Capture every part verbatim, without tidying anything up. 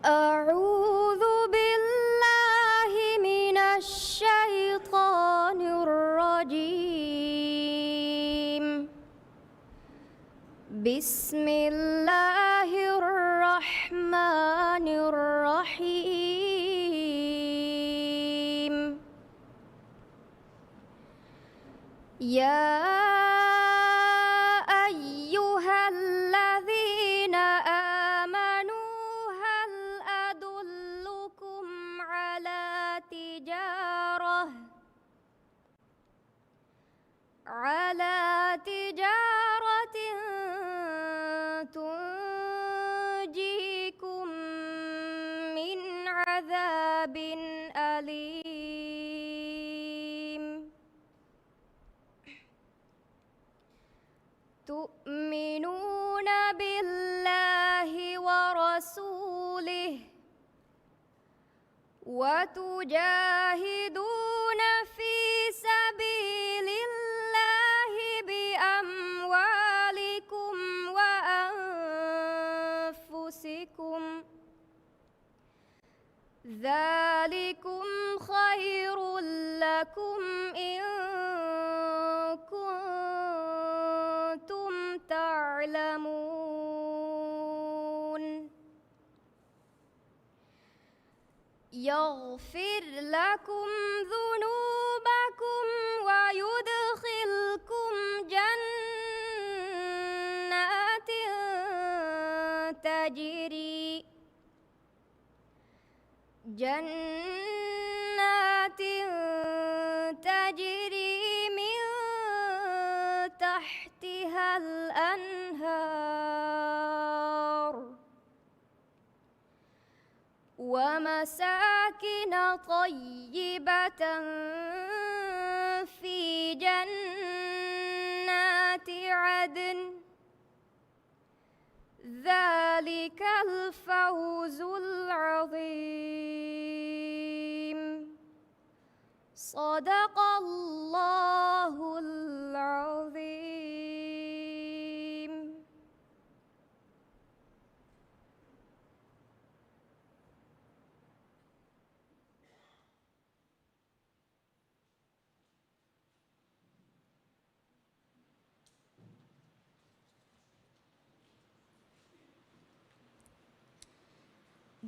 أعوذ بالله من الشيطان الرجيم. بسم الله الرحمن الرحيم. يا أيها الذين آمنوا هل أدلكم على تجارة، على تجارة تنجيكم من عذاب أليم. تؤمنون بالله ورسوله وتجاهدون في سبيل الله بأموالكم وأنفسكم، ذلكم خير لكم إن كنتم تعلمون. يغفر لكم ذنوبكم ويدخلكم جنات تجري، جنات تجري من تحتها الأنهار، ومساكن طيبة في جنات عدن، ذلك الفوز العظيم. صدق الله العظيم.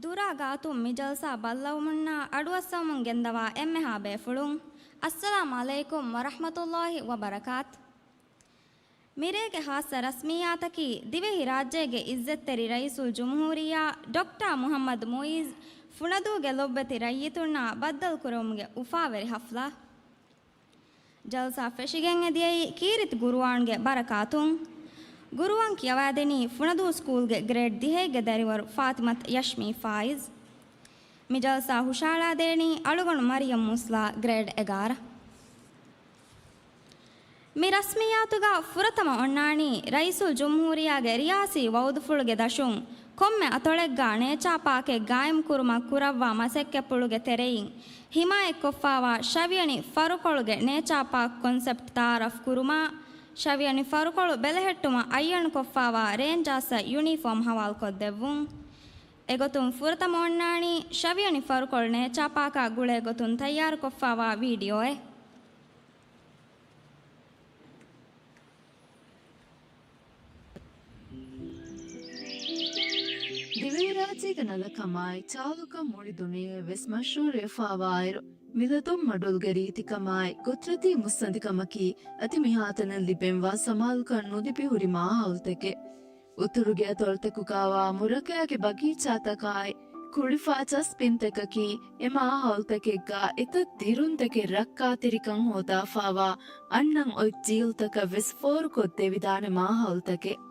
ދުރާ ގާތުން މި ޖަލްސާ ބައްލަވަމުންނާ އަޑުއައްސަވަމުން ގެންދަވާ އެންމެހާ ބޭފުޅުން، އައްސަލާމު ޢަލައިކުމް ވަރަޙްމަތުﷲި ވަބަރަކާތު. މިރޭގެ ހާއްސަ ރަސްމިއްޔާތަކީ، ދިވެހިރާއްޖޭގެ އިއްޒަތްތެރި ރައީސުލްޖުމްހޫރިއްޔާ ޑޮކްޓާ މުޙައްމަދު މުޢިއްޒު ފުނަދޫގެ ލޮބުވެތި ރައްޔިތުންނާ ބައްދަލުކުރެވުމުގެ އުފާވެރި ޙަފްލާ. ޖަލްސާ ފެށިގެން އެދިޔައީ ކީރިތި ގުރުއާންގެ ބަރަކާތުން. ގުރުއާން ކިޔަވާދެނީ ފުނަދޫ ސްކޫލްގެ ގްރޭޑް ދިހައިގެ ދަރިވަރު ފާތިމަތު ޔަޝްމީ ފާއިޒް. މި ޖަލްސާ ހުށަހަޅާދޭނީ އަޅުގަނޑު މަރިޔަމް މުސްލާ ގްރޭޑް އެގާރަ. މި ރަސްމިއްޔާތުގަ ފުރަތަމަ އޮންނާނީ ރައީސުލްޖުމްހޫރިއްޔާގެ ރިޔާސީ ވައުދުފުޅުގެ ދަށުން ކޮންމެ އަތޮޅެއްގަ ނޭޗާ ޕާކެއް ގާއިމްކުރުމަށް ކުރައްވާ މަސައްކަތްޕުޅުގެ ތެރެއިން ހިމާޔަތްކޮށްފާވާ ޝަވިޔަނި ފަރުކޮޅުގެ ނޭޗާ ޕާކް ކޮންސެޕްޓް ތައާރަފް ކުރުމާ، ޝަވިޔަނި ފަރުކޮޅު ބެލެހެއްޓުމަށް އައްޔަނުކޮށްފާވާ ރޭންޖާސްއަށް ޔުނީފޯމް ހަވާލުކޮށްދެއްވުން. އެގޮތުން ފުރަތަމަ އޮންނާނީ ޝަވިޔަނި ފަރުކޮޅު ނޭޗާ ޕާކާ ގުޅޭ ގޮތުން ތައްޔާރުކޮށްފާވާ ވީޑިއޯއެއް. ދިވެހިރާއްޖޭގެ ނަލަކަމާއި ޗާލުކަން މުޅި ދުނިޔެއަށް ވެސް މަޝްހޫރުވެފާވާއިރު، މިލަދުން މަޑުލުގެ ރީތިކަމާއި ގުދްރަތީ މުއްސަނދިކަމަކީ، އަދި މިހާތަނަށް ލިބެންވާ ސަމާލުކަން ނުލިބި ހުރި މާހައުލުތަކެއް. އުތުރުގެ އަތޮޅުތަކުގައިވާ މުރައްކަޔާގެ ބަގީޗާތަކާއި، ކުޅިފާ ޗަސްބިންތަކަކީ އެ މާހައުލުތަކެއްގަ އެތައް ދިރުންތަކެއް ރައްކާތެރިކަން ހޯދާފާވާ އަންނަން އޮތް ޖީލްތަކަށް ވެސް ފޯރުކޮށްދެވިދާނެ މާހައުލުތަކެއް.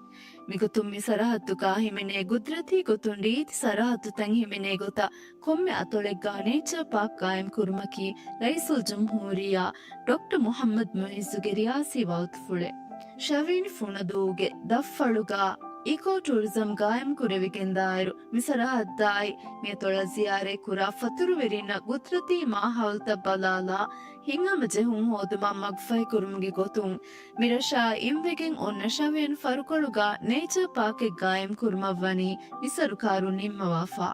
މިގޮތުން މި ސަރަހައްދުގަ ހިމެނޭ ގުދްރަތީ ގޮތުން ރީތި ސަރަހައްދުތައް ހިމެނޭ ގޮތަށް ކޮންމެ އަތޮޅެއްގަ ނޭޗާ ޕާކް ގާއިމް ކުރުމަކީ ރައީސުލްޖުމްހޫރިއްޔާ ޑޮކްޓަރ މުޙައްމަދު މުޢިއްޒުގެ ރިޔާސީ ވައުދުފުޅެއް. ޝަވިޔަނި ފުނަދޫގެ ދަށްފަޅުގަ އީކޯ ޓޫރިޒަމް ގާއިމް ކުރެވިގެންދާއިރު، މި ސަރަހައްދާއި މި އަތޮޅަށް ޒިޔާރަތްކުރާ ފަތުރުވެރިންނަށް ގުދްރަތީ މާހައުލުތައް ބަލާލާ، ހިތްހަމަޖެހުން ހޯދުމަށް މަގުފަހިކުރުމުގެ ގޮތުން، މިރަށާ އިންވެގެން އޮންނަ ޝަވިޔަނި ފަރުކޮޅުގަ ނޭޗާ ޕާކެއް ގާއިމް ކުރުމަށްވަނީ މި ސަރުކާރުން ނިންމަވާފަ.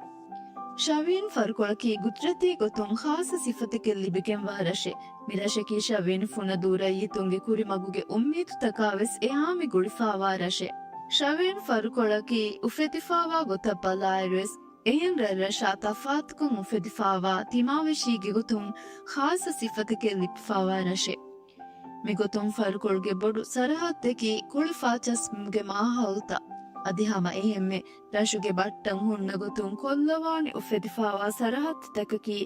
ޝަވިޔަނި ފަރުކޮޅަކީ ގުދުރަތީ ގޮތުން ޚާއްޞަ ސިފަތަކެއް ލިބިގެންވާ ރަށެއް. މި ރަށަކީ ޝަވިޔަނި ފުނަދޫ ރައްޔިތުންގެ ކުރިމަގުގެ އުއްމީދުތަކާވެސް އެހާ މި ގުޅިފާވާ ރަށެއް. ޝަވިޔަނި ފަރުކޮޅަކީ އުފެދިފާވާ ގޮތަށް ބަލާއިރުވެސް، އެހެން ރަށްރަށާ ތަފާތުކޮށް އުފެދިފާވާ، ތިމާވެށީގެ ގޮތުން ޚާއްޞަ ސިފަތަކެއް ލިބިފާވާ ރަށެއް. މިގޮތުން ފަރުކޮޅުގެ ބޮޑު ސަރަހައްދަކީ ކުޅިފާ ޗަސްބުމުގެ މާހައުލުތައް. އަދި ހަމަ އެހެންމެ ރަށުގެ ބައްޓަން ހުންނަ ގޮތުން ކޮށްލަވާނެ އުފެދިފާވާ ސަރަހައްދުތަކަކީ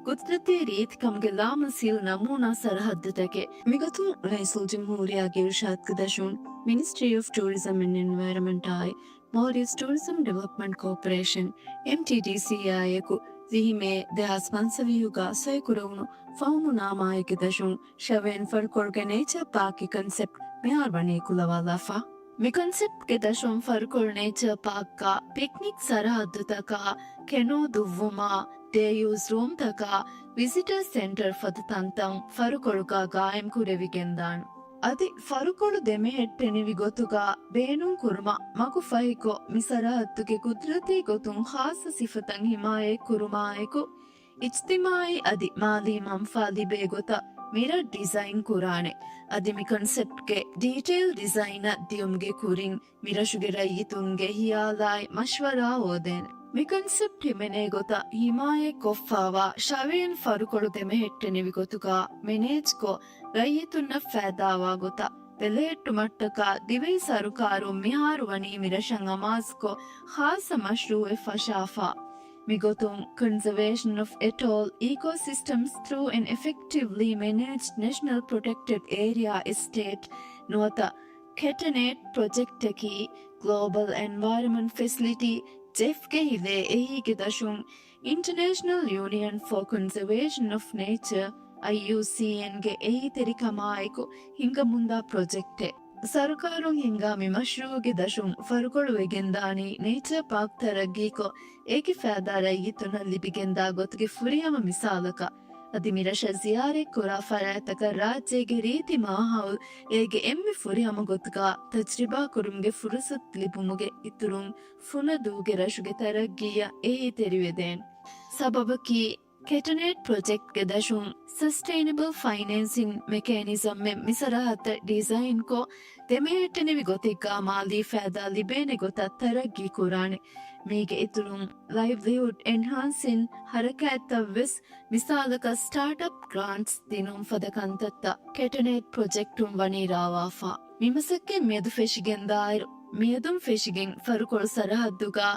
ގުދުރަތީ ރީތިކަމުގެ ލާމަސީލު ނަމޫނާ ސަރަހައްދުތަކެއް. މިގޮތުން ރައީސުލްޖުމްހޫރިއްޔާގެ އިރުޝާދުގެ ދަށުން، Ministry of Tourism and Environment އާއި މޯލްޑިވްސް ޓޫރިޒަމް ޑިވެލޮޕްމަންޓް ކޯޕަރޭޝަން، އެމްޓީޑީސީ އާއެކު ވިހި މޭ ދެހާސް ފަންސަވީހުގަ ސޮއިކުރެވުނު ފަހުމުނާމާއެއްގެ ދަށުން ޝަވިޔަނި ފަރުކޮޅުގެ ނޭޗާ ޕާކްގެ ކޮންސެޕްޓް މިހާރު ވަނީ ކުލަވާލާފަ. މި ކޮންސެޕްޓްގެ ދަށުން ފަރުކޮޅު ނޭޗާ ޕާކްގަ ޕިކްނިކް ސަރަހައްދުތަކާ، ކެނޯ ދުއްވުމާ، ޑޭ ޔޫސް ރޫމްތަކާ، ވިޒިޓަރ ސެންޓަރ ފަދަ ތަންތަން ފަރުކޮޅުގަ ގާއިމް ކުރެވިގެންދާނެ. އަދި ފަރުކޮޅު ދެމެހެއްޓެނިވި ގޮތުގަ ބޭނުން ކުރުމަށް މަގުފަހިކޮށް، މި ސަރަހައްދުގެ ގުދުރަތީ ގޮތުން ޚާއްޞަ ސިފަތައް ހިމާޔަތް ކުރުމާއެކު، އިޖްތިމާއީ އަދި މާލީ މަންފާ ލިބޭ ގޮތަށް މި ރަށް ޑިޒައިން ކުރާނެ. އަދި މި ކޮންސެޕްޓްގެ ޑީޓެއިލް ޑިޒައިނަށް ދިޔުމުގެ ކުރިން، މި ރަށުގެ ރައްޔިތުންގެ ހިޔާލާއި މަޝްވަރާ ހޯދޭނެ. މި ކޮންސެޕްޓް ހިމެނޭ ގޮތަށް ހިމާޔަތް ކޮށްފާވާ ޝަވިޔަނި ފަރުކޮޅު ދެމެހެއްޓެނިވި ގޮތުގަ މެނޭޖްކޮށް، ރައްޔިތުންނަށް ފައިދާވާ ގޮތަށް ބެލެހެއްޓުމަށްޓަކާ ދިވެހި ސަރުކާރުން މިހާރު ވަނީ މި ރަށަށް އަމާޒުކޮށް ޚާއްޞަ މަޝްރޫއެއް ފަށާފަ. މިގޮތުން Conservation of Atoll Ecosystems through an Effectively Managed National Protected Area Estate ނުވަތަ ކެޓަނޭޓް ޕްރޮޖެކްޓަކީ ގްލޯބަލް އެންވަޔަރަމަންޓް ފެސިލިޓީ، ޖެފްގެ ހިލޭ އެއީގެ ދަށުން އިންޓަރނޭޝަނަލް ޔޫނިއަން ފޯ ކޮންސަވޭޝަން އޮފް ނޭޗަރ، އައިޔޫސީއެންގެ އެހީތެރިކަމާއެކު ހިނގަމުންދާ ޕްރޮޖެކްޓެއް. ސަރުކާރުން ހިންގާ މި މަޝްރޫއުގެ ދަށުން ފަރުކޮޅު ވެގެންދާނީ ނޭޗަރ ޕާކް ތަރައްގީކޮށް، އޭގެ ފައިދާ ރައްޔިތުންނަށް ލިބިގެންދާ ގޮތުގެ ފުރިހަމަ މިސާލަކަށް. އަދި މި ރަށަށް ޒިޔާރަތްކުރާ ފަރާތްތަކަށް ރާއްޖޭގެ ރީތި މާހައުލް އޭގެ އެންމެ ފުރިހަމަ ގޮތުގަ ތަޖްރިބާކުރުމުގެ ފުރުސަތު ލިބުމުގެ އިތުރުން، ފުނަދޫގެ ރަށުގެ ތަރައްގީއަށް އެހީތެރިވެދޭނެ. ސަބަބަކީ، ކެޓަނޭޓް ޕްރޮޖެކްޓްގެ ދަށުން ސަސްޓެއިނަބަލް ފައިނޭންސިން މެކޭނިޒަމެއް މި ސަރަހައްދަށް ޑިޒައިންކޮށް، ދެމެހެއްޓެނިވި ގޮތެއްގަ މާލީ ފައިދާ ލިބޭނެ ގޮތަށް ތަރައްގީ ކުރާނެ. މީގެ އިތުރުން، ލައިވްލިހުޑް އެންހާންސިން ހަރަކާތްތައްވެސް، މިސާލަކަށް ސްޓާޓްއަޕް ގްރާންޓްސް ދިނުން ފަދަ ކަންތައްތައް ކެޓަނޭޓް ޕްރޮޖެކްޓުން ވަނީ ރާވާފަ. މިމަސައްކަތް މިއަދު ފެށިގެންދާއިރު، މިއަދުން ފެށިގެން ފަރުކޮޅު ސަރަހައްދުގަ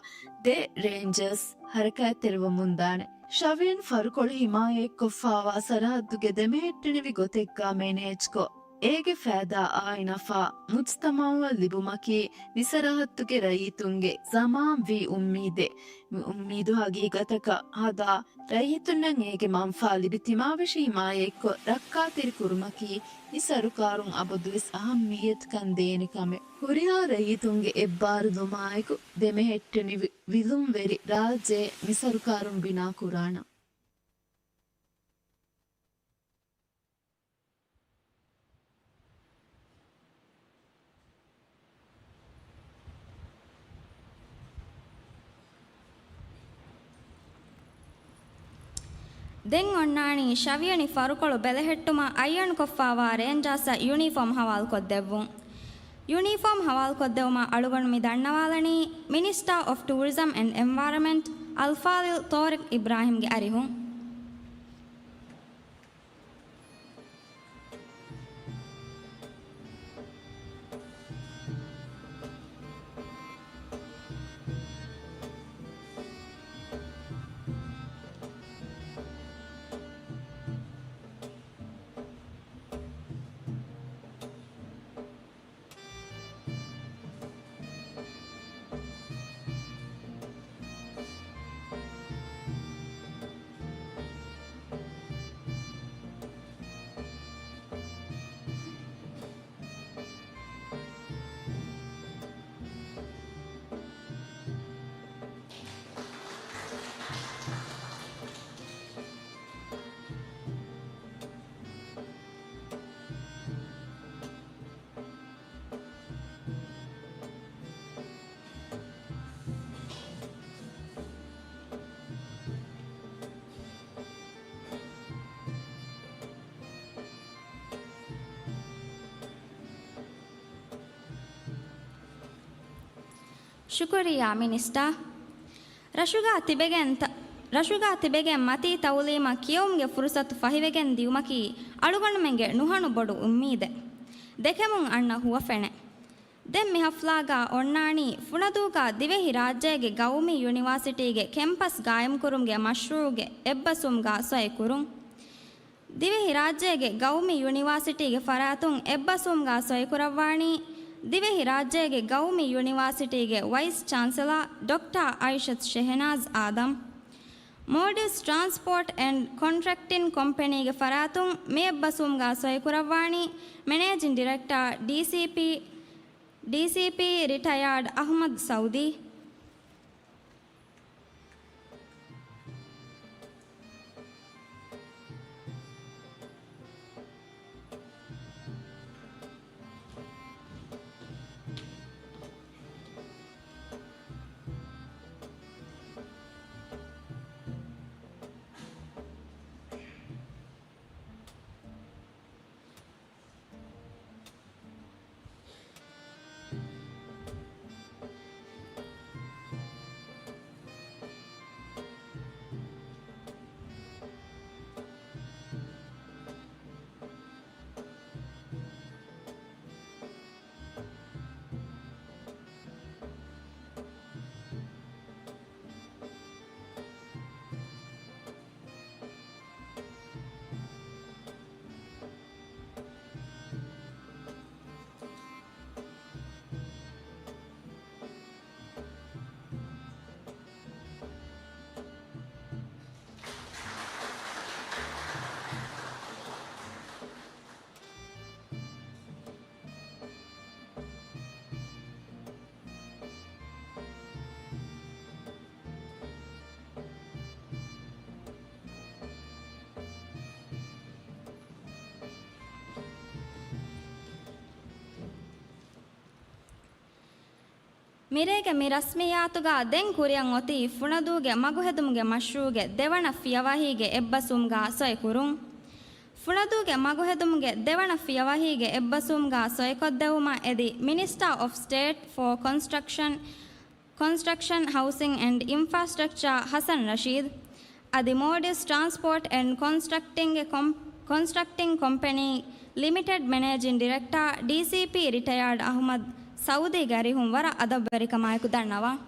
ދެ ރޭންޖަރސް ހަރަކާތްތެރިވަމުންދާނެ. ޝަވިޔަނި ފަރުކޮޅު ހިމާޔަތްކޮށްފާވާ ސަރަހައްދުގެ ދެމެހެއްޓެނިވި ގޮތެއްގަ މެނޭޖްކޮށް، އޭގެ ފައިދާ އާއި ނަފާ މުޖްތަމަޢަށް ލިބުމަކީ، މި ސަރަހައްދުގެ ރައްޔިތުންގެ ޒަމާންވީ އުއްމީދެއް. މި އުއްމީދު ހަގީގަތަކަށް ހަދާ، ރައްޔިތުންނަށް އޭގެ މަންފާ ލިބި ތިމާވެށި ހިމާޔަތްކޮށް، ރައްކާތެރި ކުރުމަކީ، މި ސަރުކާރުން އަބަދުވެސް އަހައްމިއްޔަތުކަން ދޭނެ ކަމެއް. ހުރިހާ ރައްޔިތުންގެ އެއްބާރުލުމާއެކު، ދެމެހެއްޓެނިވި ވިލުންވެރި ރާއްޖެއެއް މި ސަރުކާރުން ބިނާކުރާނަން. ދެން އޮންނާނީ ޝަވިޔަނި ފަރުކޮޅު ބެލެހެއްޓުމަށް އައްޔަން ކޮށްފާވާ ރޭންޖާސްއަށް ޔުނީފޯމް ހަވާލުކޮށްދެއްވުން. ޔުނީފޯމް ހަވާލުކޮށްދެވުމަށް އަޅުގަނޑު މި ދަންނަވާލަނީ މިނިސްޓާ އޮފް ޓޫރިޒަމް އެންޑް އެންވަޔަރަމެންޓް އަލްފާޟިލް ޠާރިޤް އިބްރާހިމްގެ އަރިހުން. ޝުކުރިއްޔާ މިނިސްޓާ. ރަށުގާ ތިބެގެން ތަ-، ރަށުގާ ތިބެގެން މަތީ ތައުލީމަށް ކިޔެވުމުގެ ފުރުސަތު ފަހިވެގެން ދިޔުމަކީ އަޅުގަނޑުމެންގެ ނުހަނު ބޮޑު އުއްމީދެއް. ދެކެމުން އަންނަ ހުވަފެނެއް. ދެން މި ހަފްލާގާ އޮންނާނީ ފުނަދޫގާ ދިވެހި ރާއްޖޭގެ ގައުމީ ޔުނިވާސިޓީގެ ކެމްޕަސް ގާއިމްކުރުމުގެ މަޝްރޫޢުގެ އެއްބަސްވުމުގާ ސޮއެކުރުން. ދިވެހިރާއްޖޭގެ ގައުމީ ޔުނިވާސިޓީގެ ފަރާތުން އެއްބަސްވުމުގާ ސޮއިކުރައްވާނީ، ދިވެހިރާއްޖޭގެ ގައުމީ ޔުނިވާސިޓީގެ ވައިސް ޗާންސެލާ ޑޮކްޓާ އައިޝަތު ޝެހެނާޒް އާދަމް. މޯލްޑިވްސް ޓްރާންސްޕޯޓް އެންޑް ކޮންޓްރެކްޓިން ކޮމްޕެނީގެ ފަރާތުން މި އެއްބަސްވުމުގާ ސޮއިކުރައްވާނީ، މެނޭޖިން ޑިރެކްޓާ، ޑީސީޕީ، ޑީސީޕީ ރިޓަޔާޑް އަޙްމަދު ސައުދީ. މިރޭގެ މި ރަސްމިއްޔާތުގަ ދެން ކުރިއަށް އޮތީ ފުނަދޫގެ މަގުހެދުމުގެ މަޝްރޫޢުގެ ދެވަނަ ފިޔަވަހީގެ އެއްބަސްވުމުގަ ސޮއެކުރުން. ފުނަދޫގެ މަގުހެދުމުގެ ދެވަނަ ފިޔަވަހީގެ އެއްބަސްވުމުގަ ސޮއެކޮށްދެވުމަށް އެދި މިނިސްޓާ އޮފް ސްޓޭޓް ފޯ ކޮންސްޓްރަކްޝަން، ކޮންސްޓްރަކްޝަން، ހައުސިން އެންޑް އިންފްރާސްޓްރަކްޗާ ހަސަން ރަޝީދު، އަދި މޯލްޑިވްސް ޓްރާންސްޕޯޓް އެންޑް ކޮންސްޓްރަކްޓިންގ ކޮމް-، ކޮންސްޓްރަކްޓިން ކޮމްޕެނީ ލިމިޓެޑް މެނޭޖިން ޑިރެކްޓާ، ޑީސީޕީ ރިޓަޔާޑް އަޙްމަދު ސައުދީގެ އަރިހުން ވަރަށް އަދަބުވެރިކަމާއެކު ދަންނަވަން.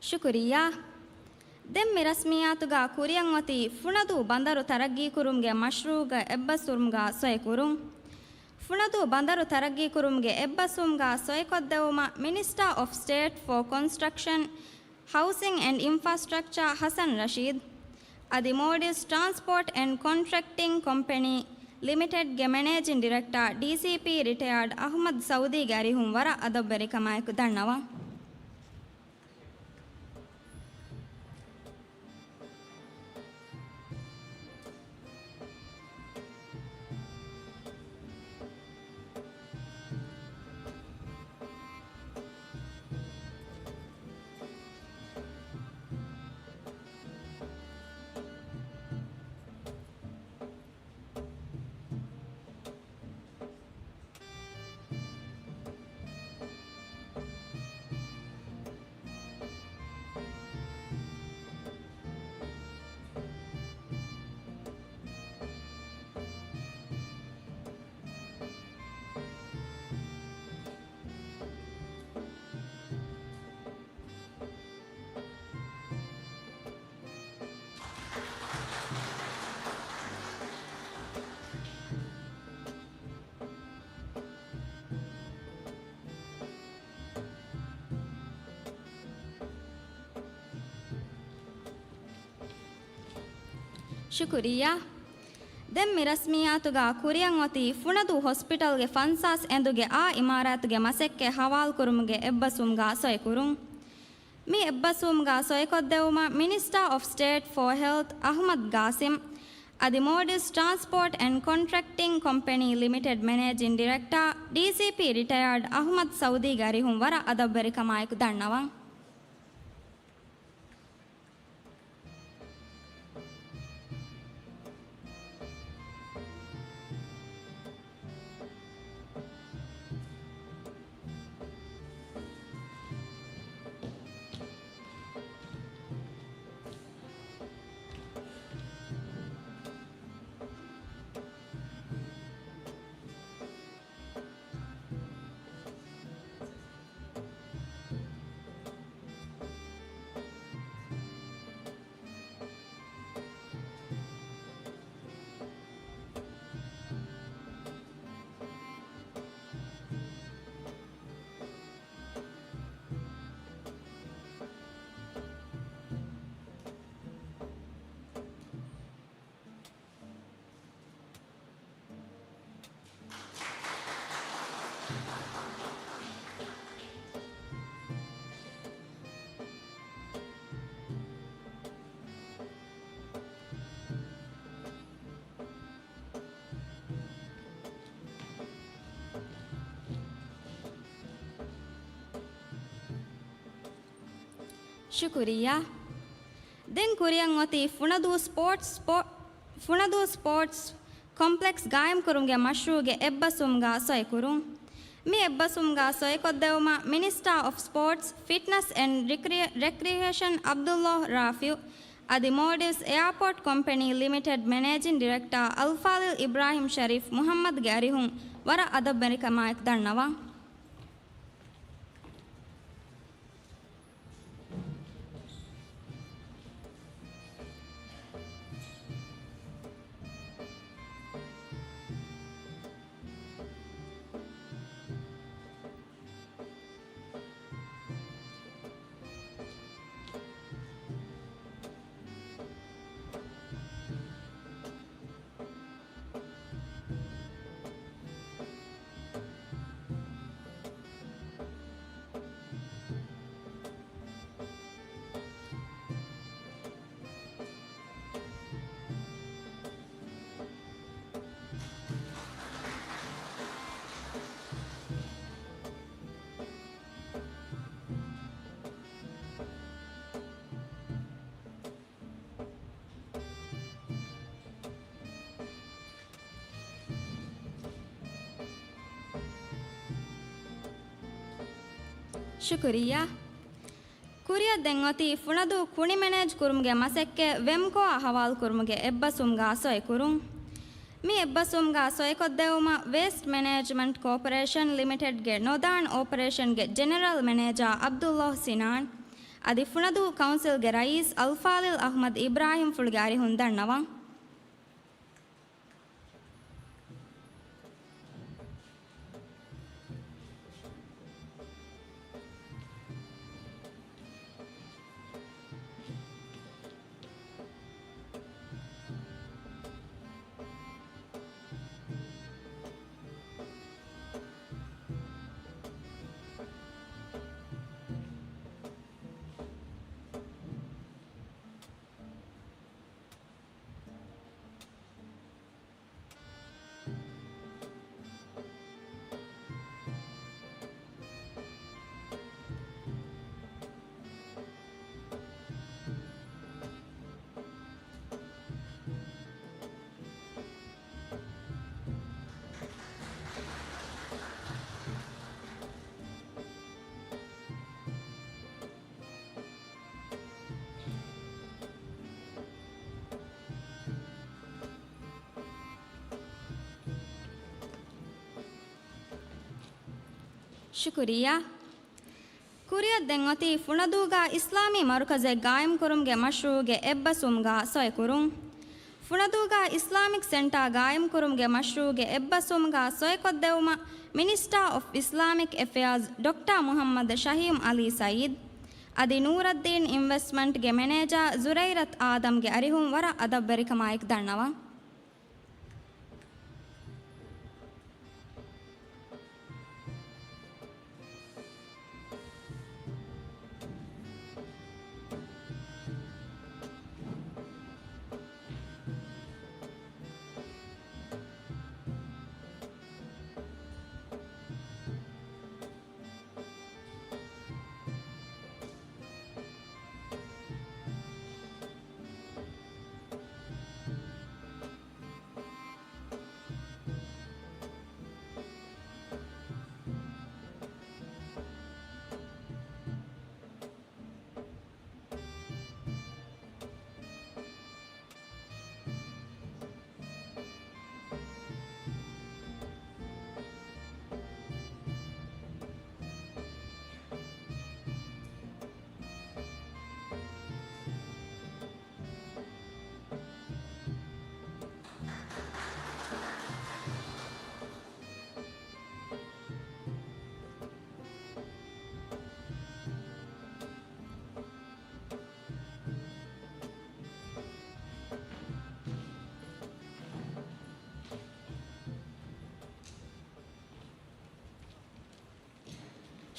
ޝުކުރިއްޔާ. ދެން މި ރަސްމިއްޔާތުގަ ކުރިއަށް އޮތީ ފުނަދޫ ބަނދަރު ތަރައްގީކުރުމުގެ މަޝްރޫޢުގެ އެއްބަސްވުމުގަ ސޮއެކުރުން. ފުނަދޫ ބަނދަރު ތަރައްގީކުރުމުގެ އެއްބަސްވުމުގަ ސޮއެކޮށްދެވުމަށް މިނިސްޓާ އޮފް ސްޓޭޓް ފޯ ކޮންސްޓްރަކްޝަން، ހައުސިން އެންޑް އިންފްރާސްޓްރަކްޗާ ހަސަން ރަޝީދު، އަދި މޯލްޑިވްސް ޓްރާންސްޕޯޓް އެންޑް ކޮންޓްރެކްޓިން ކޮމްޕެނީ ލިމިޓެޑްގެ މެނޭޖިން ޑިރެކްޓާ، ޑީސީޕީ ރިޓަޔާޑް އަޙްމަދު ސައުދީގެ އަރިހުން ވަރަށް އަދަބުވެރިކަމާއެކު ދަންނަވަން. ޝުކުރިއްޔާ. ދެން މި ރަސްމިއްޔާތުގަ ކުރިއަށް އޮތީ ފުނަދޫ ހޮސްޕިޓަލްގެ ފަންސާސް އެނދުގެ އާ އިމާރާތުގެ މަސައްކަތް ހަވާލުކުރުމުގެ އެއްބަސްވުމުގަ ސޮއިކުރުން. މި އެއްބަސްވުމުގަ ސޮއިކޮށްދެއްވުމަށް މިނިސްޓާ އޮފް ސްޓޭޓް ފޯ ހެލްތް އަހުމަދު ގާސިމް އަދި މޯލްޑިވްސް ޓްރާންސްޕޯޓް އެންޑް ކޮންޓްރެކްޓިން ކޮމްޕެނީ ލިމިޓެޑް މެނޭޖިން ޑިރެކްޓާ، ޑީސީޕީ ރިޓަޔާޑް އަހުމަދު ސައުދީގެ އަރިހުން ވަރަށް އަދަބުވެރިކަމާއެކު ދަންނަވަން. ޝުކުރިއްޔާ. ދެން ކުރިއަށް އޮތީ ފުނަދޫ ސްޕޯޓްސް ސްޕޯ-، ފުނަދޫ ސްޕޯޓްސް ކޮމްޕްލެކްސް ގާއިމްކުރުމުގެ މަޝްރޫއުގެ އެއްބަސްވުމުގަ ސޮއިކުރުން. މި އެއްބަސްވުމުގަ ސޮއިކޮށްދެއްވުމަށް މިނިސްޓާ އޮފް ސްޕޯޓްސް، ފިޓްނަސް އެންޑް ރިކްރިއޭ-، ރެކްރިއޭޝަން ޢަބްދުﷲ ރާފިޢު އަދި މޯލްޑިވްސް އެއާޕޯޓް ކޮމްޕެނީ ލިމިޓެޑް މެނޭޖިން ޑިރެކްޓާ އަލްފާޟިލް އިބްރާހިމް ޝަރީފް މުޙައްމަދުގެ އަރިހުން ވަރަށް އަދަބުވެރިކަމާއެކު ދަންނަވަން. ޝުކުރިއްޔާ. ކުރިއަށް ދެން އޮތީ ފުނަދޫ ކުނި މެނޭޖް ކުރުމުގެ މަސައްކަތް ވެމްކޯއާ ހަވާލުކުރުމުގެ އެއްބަސްވުމުގަ ސޮއިކުރުން. މި އެއްބަސްވުމުގަ ސޮއިކޮށްދެއްވުމަށް ވޭސްޓް މެނޭޖްމަންޓް ކޯޕަރޭޝަން ލިމިޓެޑްގެ ނޮދާން އޯޕަރޭޝަންގެ ޖެނެރަލް މެނޭޖާ ޢަބްދުﷲ ސިނާން އަދި ފުނަދޫ ކައުންސިލްގެ ރައީސް އަލްފާޟިލް އަޙްމަދު އިބްރާހިމްފުޅުގެ އަރިހުން ދަންނަވަން. ޝުކުރިއްޔާ. ކުރިއަށް ދެން އޮތީ ފުނަދޫގަ އިސްލާމީ މަރުކަޒެއް ގާއިމްކުރުމުގެ މަޝްރޫއުގެ އެއްބަސްވުމުގަ ސޮއިކުރުން. ފުނަދޫގަ އިސްލާމިކް ސެންޓާ ގާއިމްކުރުމުގެ މަޝްރޫއުގެ އެއްބަސްވުމުގަ ސޮއިކޮށްދެއްވުމަށް މިނިސްޓާ އޮފް އިސްލާމިކް އެފެއާޒް ޑޮކްޓާ މުޙައްމަދު ޝަހީމް ޢަލީ ސައީދު އަދި ނޫރައްދީން އިންވެސްޓްމަންޓްގެ މެނޭޖާ ޒުރައިރަތް އާދަމްގެ އަރިހުން ވަރަށް އަދަބުވެރިކަމާއެކު ދަންނަވަން.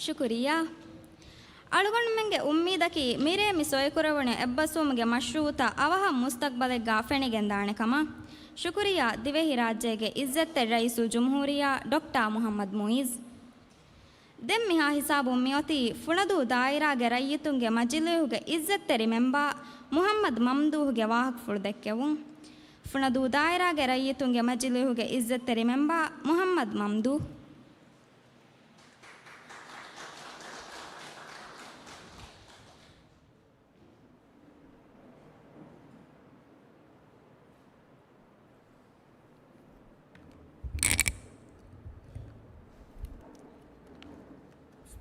ޝުކުރިއްޔާ. އަޅުގަނޑުމެންގެ އުއްމީދަކީ މިރޭ މި ސޮއިކުރެވުނު އެއްބަސްވުމުގެ މަޝްރޫއުތައް އަވަހަށް މުސްތަގްބަލެއްގާ ފެނިގެންދާނެ ކަމަށް. ޝުކުރިއްޔާ ދިވެހިރާއްޖޭގެ އިއްޒަތްތެރި ރައީސުލްޖުމްހޫރިއްޔާ ޑޮކްޓާ މުޙައްމަދު މުއިއްޒު. ދެން މިހާ ހިސާބުން މިއޮތީ ފުނަދޫ ދާއިރާގެ ރައްޔިތުންގެ މަޖިލީހުގެ އިއްޒަތްތެރި މެމްބާ މުޙައްމަދު މަމްދޫހުގެ ވާހަކަފުޅު ދެއްކެވުން. ފުނަދޫ ދާއިރާގެ ރައްޔިތުންގެ މަޖިލީހުގެ އިއްޒަތްތެރި މެމްބާ މުޙައްމަދު މަމްދޫހު.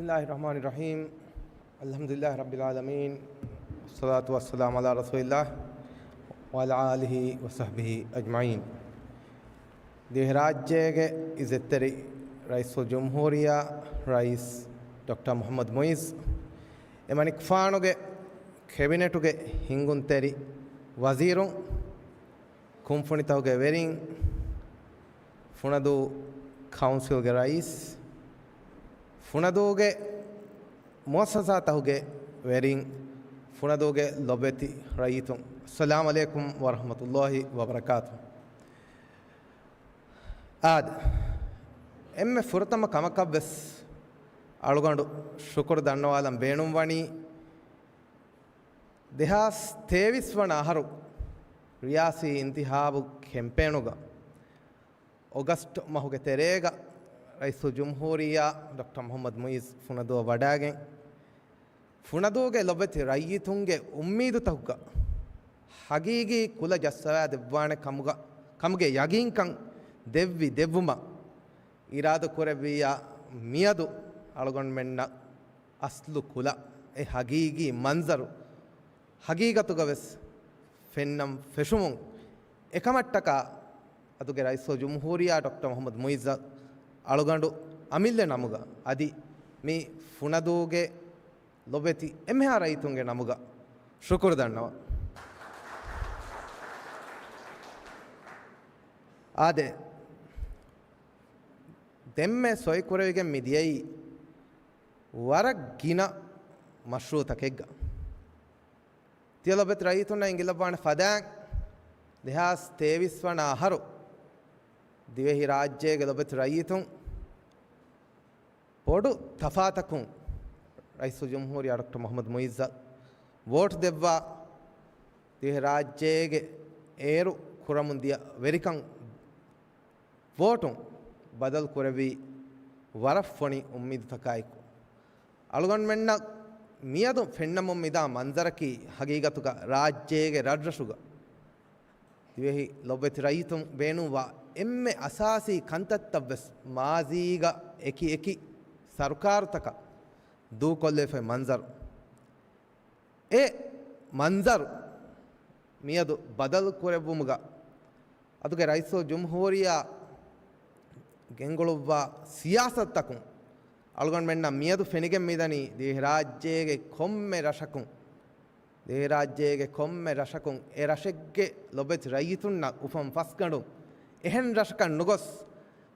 بسم الله الرحمن الرحيم. الحمد لله رب العالمين. والصلاة والسلام على رسول الله وعلى آله وصحبه أجمعين. ދިވެހިރާއްޖޭގެ އިއްޒަތްތެރި ރައީސުލްޖުމްހޫރިއްޔާ ރައީސް ޑޮކްޓަރ މުޙައްމަދު މުއިއްޒު، އެމަނިކުފާނުގެ ކެބިނެޓުގެ ހިންގުންތެރި ވަޒީރުން، ކުންފުނިތަކުގެ ވެރިން، ފުނަދޫ ކައުންސިލްގެ ރައީސް، ފުނަދޫގެ މުއައްސަސާތަކުގެ ވެރިން، ފުނަދޫގެ ލޮބެތި ރައްޔިތުން، އައްސަލާމު ޢަލައިކުމް ވަރަޙްމަތުﷲި ވަބަރަކާތު. އާދެ، އެންމެ ފުރަތަމަ ކަމަކަށްވެސް އަޅުގަނޑު ޝުކުރު ދަންނަވާލަން ބޭނުންވަނީ، ދެހާސް ތޭވީސް ވަނަ އަހަރު ރިޔާސީ އިންތިހާބު ކެމްޕޭނުގަ އޮގަސްޓް މަހުގެ ތެރޭގަ ރައީސުލްޖުމްހޫރިއްޔާ ޑޮކްޓަރ މުޙައްމަދު މުއިއްޒު ފުނަދޫއަށް ވަޑައިގެން، ފުނަދޫގެ ލޮބެތި ރައްޔިތުންގެ އުއްމީދުތަކުގަ ހަގީގީ ކުލަ ޖައްސަވާ ދެއްވާނެ ކަމުގަ، ކަމުގެ ޔަގީންކަން ދެއްވި ދެއްވުމަށް އިރާދަކުރެއްވިއްޔާ، މިއަދު އަޅުގަނޑުމެންނަށް އަސްލު ކުލަ، އެ ހަގީގީ މަންޒަރު ހަގީގަތުގަ ވެސް ފެންނަން ފެށުމުން، އެކަމަށްޓަކާ އަދުގެ ރައީސުލްޖުމްހޫރިއްޔާ ޑޮކްޓަރ މުޙައްމަދު މުއިއްޒަށް އަޅުގަނޑު އަމިއްލަ ނަމުގަ އަދި މި ފުނަދޫގެ ލޮބެތި އެންމެހާ ރައްޔިތުންގެ ނަމުގަ ޝުކުރު ދަންނަވަން. އާދެ، ދެންމެ ސޮއިކުރެވިގެން މި ދިޔައީ ވަރަށް ގިނަ މަޝްރޫޢުތަކެއްގަ. ތިޔަ ލޮބެތި ރައްޔިތުންނަށް އެނގިލައްވާނެ ފަދައިން، ދެހާސް ތޭވީސް ވަނަ އަހަރު ދިވެހިރާއްޖޭގެ ލޮބެތި ރައްޔިތުން ބޮޑު ތަފާތަކުން ރައީސުލްޖުމްހޫރިއްޔާ ޑޮކްޓަރ މުޙައްމަދު މުއިއްޒަށް ވޯޓް ދެއްވާ، ދިވެހިރާއްޖޭގެ އޭރު ކުރަމުން ދިޔަ ވެރިކަން ވޯޓުން ބަދަލު ކުރެއްވީ ވަރަށް ފޮނި އުއްމީދުތަކާއެކު. އަޅުގަނޑުމެންނަށް މިއަދު ފެންނަމުން މިދާ މަންޒަރަކީ ހަގީގަތުގަ ރާއްޖޭގެ ރަށްރަށުގަ ދިވެހި ލޮބެތި ރައްޔިތުން ބޭނުންވާ އެންމެ އަސާސީ ކަންތައްތައްވެސް މާޒީގަ އެކި އެކި ސަރުކާރުތަކަށް ދޫކޮށްލެވިފައި މަންޒަރު. އެ މަންޒަރު މިއަދު ބަދަލު ކުރެއްވުމުގަ އަދުގެ ރައީސުލްޖުމްހޫރިއްޔާ ގެންގުޅުއްވާ ސިޔާސަތުތަކުން އަޅުގަނޑުމެންނަށް މިއަދު ފެނިގެން މިދަނީ ދިވެހިރާއްޖޭގެ ކޮންމެ ރަށަކުން، ދިވެހިރާއްޖޭގެ ކޮންމެ ރަށަކުން އެ ރަށެއްގެ ލޮބެތި ރައްޔިތުންނަށް އުފަން ފަސްގަނޑުން އެހެން ރަށަކަށް ނުގޮސް،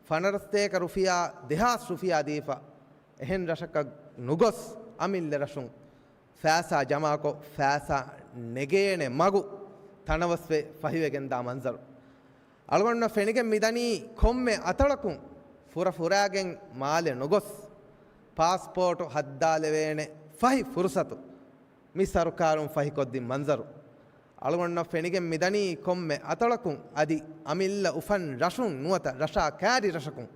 ފަނަރަސް ސަތޭކަ ރުފިޔާ، ދެހާސް ރުފިޔާ ދީފަ އެހެން ރަށަކަށް ނުގޮސް، އަމިއްލަ ރަށުން ފައިސާ ޖަމާކޮށް، ފައިސާ ނެގޭނެ މަގު ތަނަވަސްވެ ފަހިވެގެންދާ މަންޒަރު. އަޅުގަނޑުންނަށް ފެނިގެން މިދަނީ ކޮންމެ އަތޮޅަކުން ފުރަ ފުރާގެން މާލެ ނުގޮސް، ޕާސްޕޯޓު ހައްދާލެވޭނެ ފަހި ފުރުސަތު މި ސަރުކާރުން ފަހިކޮށްދިން މަންޒަރު. އަޅުގަނޑުންނަށް ފެނިގެން މިދަނީ ކޮންމެ އަތޮޅަކުން އަދި އަމިއްލަ އުފަން ރަށުން ނުވަތަ ރަށާ ކާރި ރަށަކުން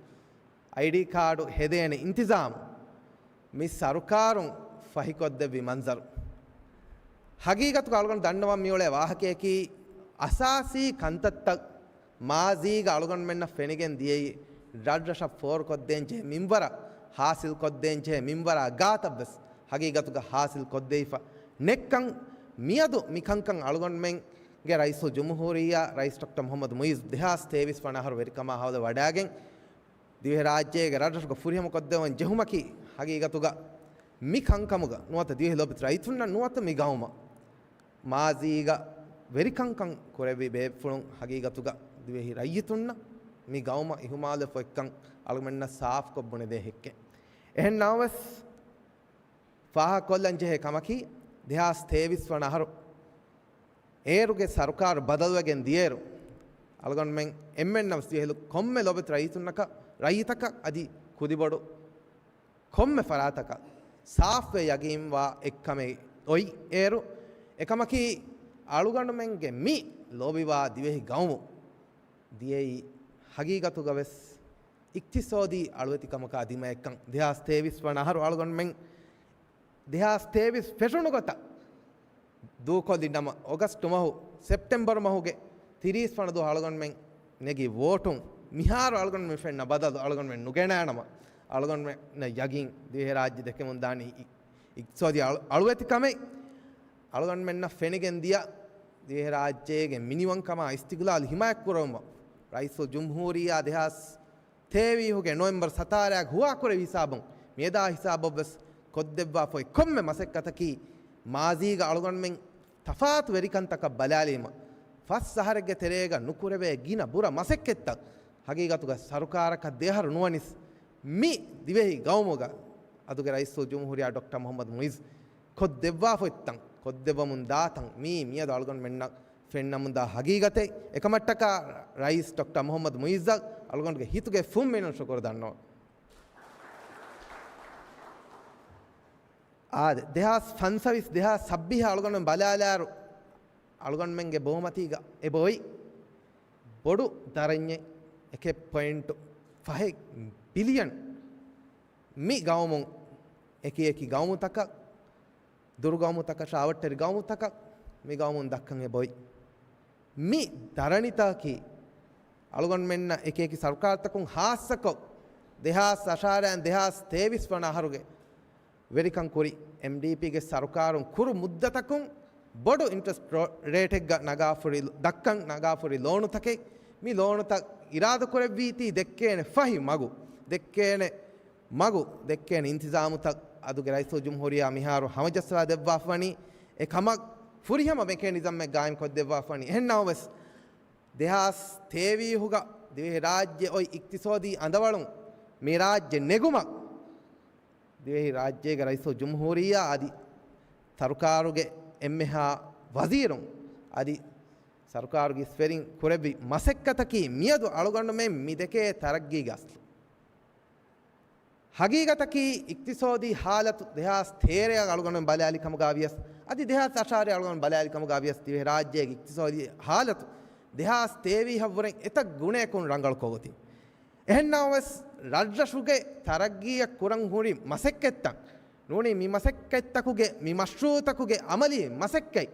އައިޑީ ކާޑު ހެދޭނެ އިންތިޒާމު މި ސަރުކާރުން ފަހިކޮށްދެއްވި މަންޒަރު. ހަގީގަތުގަ އަޅުގަނޑު ދަންނަވަން މިއުޅޭ ވާހަކަޔަކީ، އަސާސީ ކަންތައްތައް މާޒީގަ އަޅުގަނޑުމެންނަށް ފެނިގެން ދިޔައީ، ރަށްރަށަށް ފޯރުކޮށްދޭން ޖެހޭ މިންވަރަށް، ހާސިލްކޮށްދޭން ޖެހޭ މިންވަރާ ގާތަށްވެސް ހަގީގަތުގަ ހާސިލްކޮށްދެވިފަ ނެއްކަން، މިއަދު މި ކަންކަން އަޅުގަނޑުމެންގެ ރައީސުލްޖުމްހޫރިއްޔާ ރައީސް ޑޮކްޓަރ މުޙައްމަދު މުޢިއްޒު ދެހާސް ތޭވީސް ވަނަ އަހަރު ވެރިކަމާ ހަވަލު ވަޑާގެން، ދިވެހިރާއްޖޭގެ ރަށްރަށުގަ ފުރިހަމަކޮށްދެވަން ޖެހުމަކީ ހަގީގަތުގަ މި ކަންކަމުގަ ނުވަތަ ދިވެހި ލޯބިތި ރައްޔިތުންނަށް ނުވަތަ މި ގައުމަށް މާޒީގަ ވެރިކަންކަން ކުރެއްވި ބޭފުޅުން ހަގީގަތުގަ ދިވެހި ރައްޔިތުންނަށް މި ގައުމަށް އިހުމާލުވެފަ އޮތްކަން އަޅުގަނޑުމެންނަށް ސާފުކޮށް ބުނެދޭ ހެއްކެއް. އެހެން ނަމަވެސް، ފާހަގަކޮށްލަން ޖެހޭ ކަމަކީ، ދެހާސް ތޭވީސް ވަނަ އަހަރު އޭރުގެ ސަރުކާރު ބަދަލުވެގެން ދިޔައިރު، އަޅުގަނޑުމެން އެންމެންނަށް ވެސް ދިވެހި ކޮންމެ ލޯބިތި ރައްޔިތުންނަކަށް، ރައްޔިތަކަށް އަދި ކުދިބޮޑު ކޮންމެ ފަރާތަކަށް ސާފުވެ ޔަގީންވާ އެއްކަމެއް އޮތް އޭރު، އެކަމަކީ، އަޅުގަނޑުމެންގެ މި ލޯބިވާ ދިވެހި ގައުމު ދިޔައީ ހަގީގަތުގަ ވެސް އިޤްތިޞާދީ އަޅުވެތިކަމަކާ ދިމައެއްކަން. ދެހާސް ތޭވީސް ވަނަ އަހަރު އަޅުގަނޑުމެން ދެހާސް ތޭވީސް ފެށުނު ގޮތަށް ދޫކޮށްލި ނަމަ، އޮގަސްޓު މަހު، ސެޕްޓެމްބަރު މަހުގެ ތިރީސް ވަނަ ދުވަހު އަޅުގަނޑުމެން ނެގި ވޯޓުން. މިހާރު އަޅުގަނޑުމެން ފެންނަ ބަދަލު އަޅުގަނޑުމެން ނުގެނާނަމަ، އަޅުގަނޑުމެންނަށް ޔަގީން ދިވެހިރާއްޖެ ދެކެމުން ދާނީ އި-، އިޤްތިޞާދީ އަޅު-، އަޅުވެތިކަމެއް. އަޅުގަނޑުމެންނަށް ފެނިގެން ދިޔަ ދިވެހިރާއްޖޭގެ މިނިވަންކަމާ އިސްތިޤްލާލު ހިމާޔަތްކުރުމަށް ރައީސުލްޖުމްހޫރިއްޔާ ދެހާސް ތޭވީހުގެ ނޮވެމްބަރު ސަތާރައިގަ ހުވާކުރެއްވި ހިސާބުން، މިއަދާ ހިސާބަށްވެސް ކޮށްދެއްވާފައި ކޮންމެ މަސައްކަތަކީ، މާޒީގަ އަޅުގަނޑުމެން ތަފާތު ވެރިކަންތަކަށް ބަލާލީމަ، ފަސް އަހަރެއްގެ ތެރޭގަ ނުކުރެވޭ ގިނަ ބުރަ މަސައްކަތްތައް، ހަގީގަތުގަ ސަރުކާރަކަށް ދެއަހަރު ނުވަނިސް، މި ދިވެހި ގައުމުގަ އަދުގެ ރައީސުލްޖުމްހޫރިއްޔާ ޑޮކްޓަރ މުޙައްމަދު މުޢިއްޒު ކޮށްދެއްވާފައި އޮތްތަން، ކޮށްދެއްވަމުން ދާތަން، މީ މިއަދު އަޅުގަނޑުމެންނަށް ފެންނަމުންދާ ހަގީގަތެއް. އެކަމަށްޓަކާ ރައީސް ޑޮކްޓަރ މުޙައްމަދު މުޢިއްޒަށް އަޅުގަނޑުގެ ހިތުގެ ފުންމިނުން ޝުކުރު ދަންނަވަން. އާދެ، ދެހާސް ފަންސަވީސް، ދެހާސް ސައްބީސް އަޅުގަނޑު ބަލާލާއިރު، އަޅުގަނޑުމެންގެ ބޯމަތީގަ އެބައޮތް ބޮޑު ދަރަންޏެއް، އެކެއް ޕޮއިންޓު ފަހެއް ބިލިއަން މި ގައުމުން އެކި އެކި ގައުމުތަކަށް، ދުރުގައުމުތަކަށާ އަވަށްޓެރި ގައުމުތަކަށް މި ގައުމުން ދައްކަން އެބައޮތް. މި ދަރަނިތަކީ އަޅުގަނޑުމެންނަށް އެކި އެކި ސަރުކާރުތަކުން ހާއްސަކޮށް، ދެހާސް އަށާރައިން ދެހާސް ތޭވީސް ވަނަ އަހަރުގެ ވެރިކަން ކުރި އެމްޑީޕީގެ ސަރުކާރުން ކުރު މުއްދަތަކުން ބޮޑު އިންޓްރެސްޓް ރޯ-، ރޭޓެއްގަ ނަގާފުރި، ދައްކަން ނަގާފުރި ލޯނުތަކެއް، މި ލޯނުތައް އިރާދަކުރެއްވީތީ ދެއްކޭނެ ފަހި މަގު، ދެއްކޭނެ މަގު، ދެއްކޭނެ އިންތިޒާމުތައް އަދުގެ ރައީސުލްޖުމްހޫރިއްޔާ މިހާރު ހަމަޖައްސަވާ ދެއްވާފަވަނީ. އެ ކަމަށް ފުރިހަމަ މެކޭނިޒަމެއް ގާއިމްކޮށްދެއްވާފަވަނީ. އެހެން ނަމަވެސް، ދެހާސް ތޭވީހުގަ ދިވެހިރާއްޖެ އޮތް އިޤްތިޞާދީ އަނދަވަޅުން މި ރާއްޖެ ނެގުމަށް ދިވެހިރާއްޖޭގެ ރައީސުލްޖުމްހޫރިއްޔާ އަދި ސަރުކާރުގެ އެންމެހާ ވަޒީރުން އަދި ސަރުކާރުގެ އިސްވެރިން ކުރެއްވި މަސައްކަތަކީ މިއަދު އަޅުގަނޑުމެން މި ދެކޭ ތަރައްގީގެ އަސްލު. ހަގީގަތަކީ، އިޤްތިޞާދީ ހާލަތު ދެހާސް ތޭރައަށް އަޅުގަނޑުމެން ބަލާލި ކަމުގަ ވިޔަސް، އަދި ދެހާސް އަށާރައަށް އަޅުގަނޑު ބަލާލި ކަމުގަ ވިޔަސް، ދިވެހިރާއްޖޭގެ އިޤްތިޞާދީ ހާލަތު ދެހާސް ތޭވީހަށްވުރެން އެތައް ގުނަޔަކުން ރަނގަޅުކޮށް އޮތީ. އެހެންނަމަވެސް، ރަށްރަށުގެ ތަރައްގީއަށް ކުރަން ހުރި މަސައްކަތްތައް ނޫނީ، މި މަސައްކަތްތަކުގެ، މި މަޝްރޫޢުތަކުގެ އަމަލީ މަސައްކަތް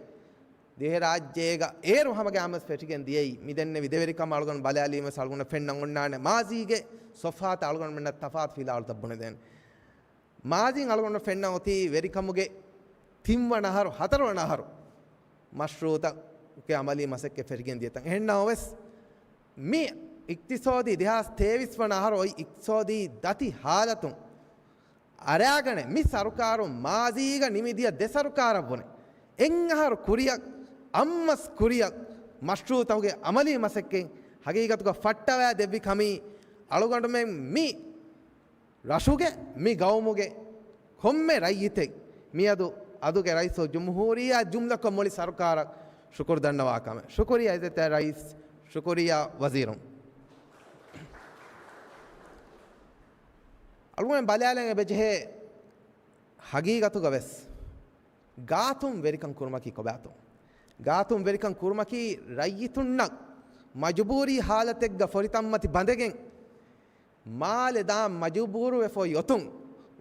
ދިވެހިރާއްޖޭގަ އޭރު ހަމަގައިމުވެސް ފެށިގެން ދިޔައީ. މި ދެންނެވި ދެވެރިކަމަށް އަޅުގަނޑު ބަލާލީމަވެސް އަޅުގަނޑަށް ފެންނަން އޮންނާނެ، މާޒީގެ ސޮފްހާތަށް އަޅުގަނޑުމެންނަށް ތަފާތު ފިލާވަޅުތައް ބުނެދޭނެ. މާޒީން އަޅުގަނޑަށް ފެންނަން އޮތީ ވެރިކަމުގެ ތިންވަނަ އަހަރު، ހަތަރުވަނަ އަހަރު މަޝްރޫޢުތަކުގެ އަމަލީ މަސައްކަތް ފެށިގެން ދިޔަތަން. އެހެން ނަމަވެސް، މި އިޤްތިޞާދީ ދެހާސް ތޭވީސް ވަނަ އަހަރު އޮތް އިޤްތިޞާދީ ދަތި ހާލަތުން އަރާގަނެ މި ސަރުކާރު މާޒީގަ ނިމިދިޔަ ދެ ސަރުކާރަށްވުނެ އެއްއަހަރު ކުރިއަށް އަށްމަސް ކުރިއަށް މަޝްރޫއުތަކުގެ އަމަލީ މަސައްކަތް ހަގީގަތުގަ ފައްޓަވާ ދެއްވި ކަމީ އަޅުގަނޑުމެން މި ރަށުގެ މި ގައުމުގެ ކޮންމެ ރައްޔިތެއް މިއަދު އަދުގެ ރައީސުލްޖުމްހޫރިއްޔާ ޖުމްލަކޮށް މުޅި ސަރުކާރަށް ޝުކުރު ދަންނަވާ ކަމެއް. ޝުކުރިއްޔާ އިއްޒަތްތެރި ރައީސް، ޝުކުރިއްޔާ ވަޒީރުން. އަޅުގަނޑު ބަލާލަން އެބަޖެހޭ ހަގީގަތުގަ ވެސް ގާތުން ވެރިކަން ކުރުމަކީ ކޮބާތޯ؟ ގާތުން ވެރިކަން ކުރުމަކީ ރައްޔިތުންނަށް މަޖުބޫރީ ހާލަތެއްގަ ފޮރިތައްމަތި ބަނދެގެން މާލެ ދާން މަޖުބޫރުވެފަ އޮތް އޮތުން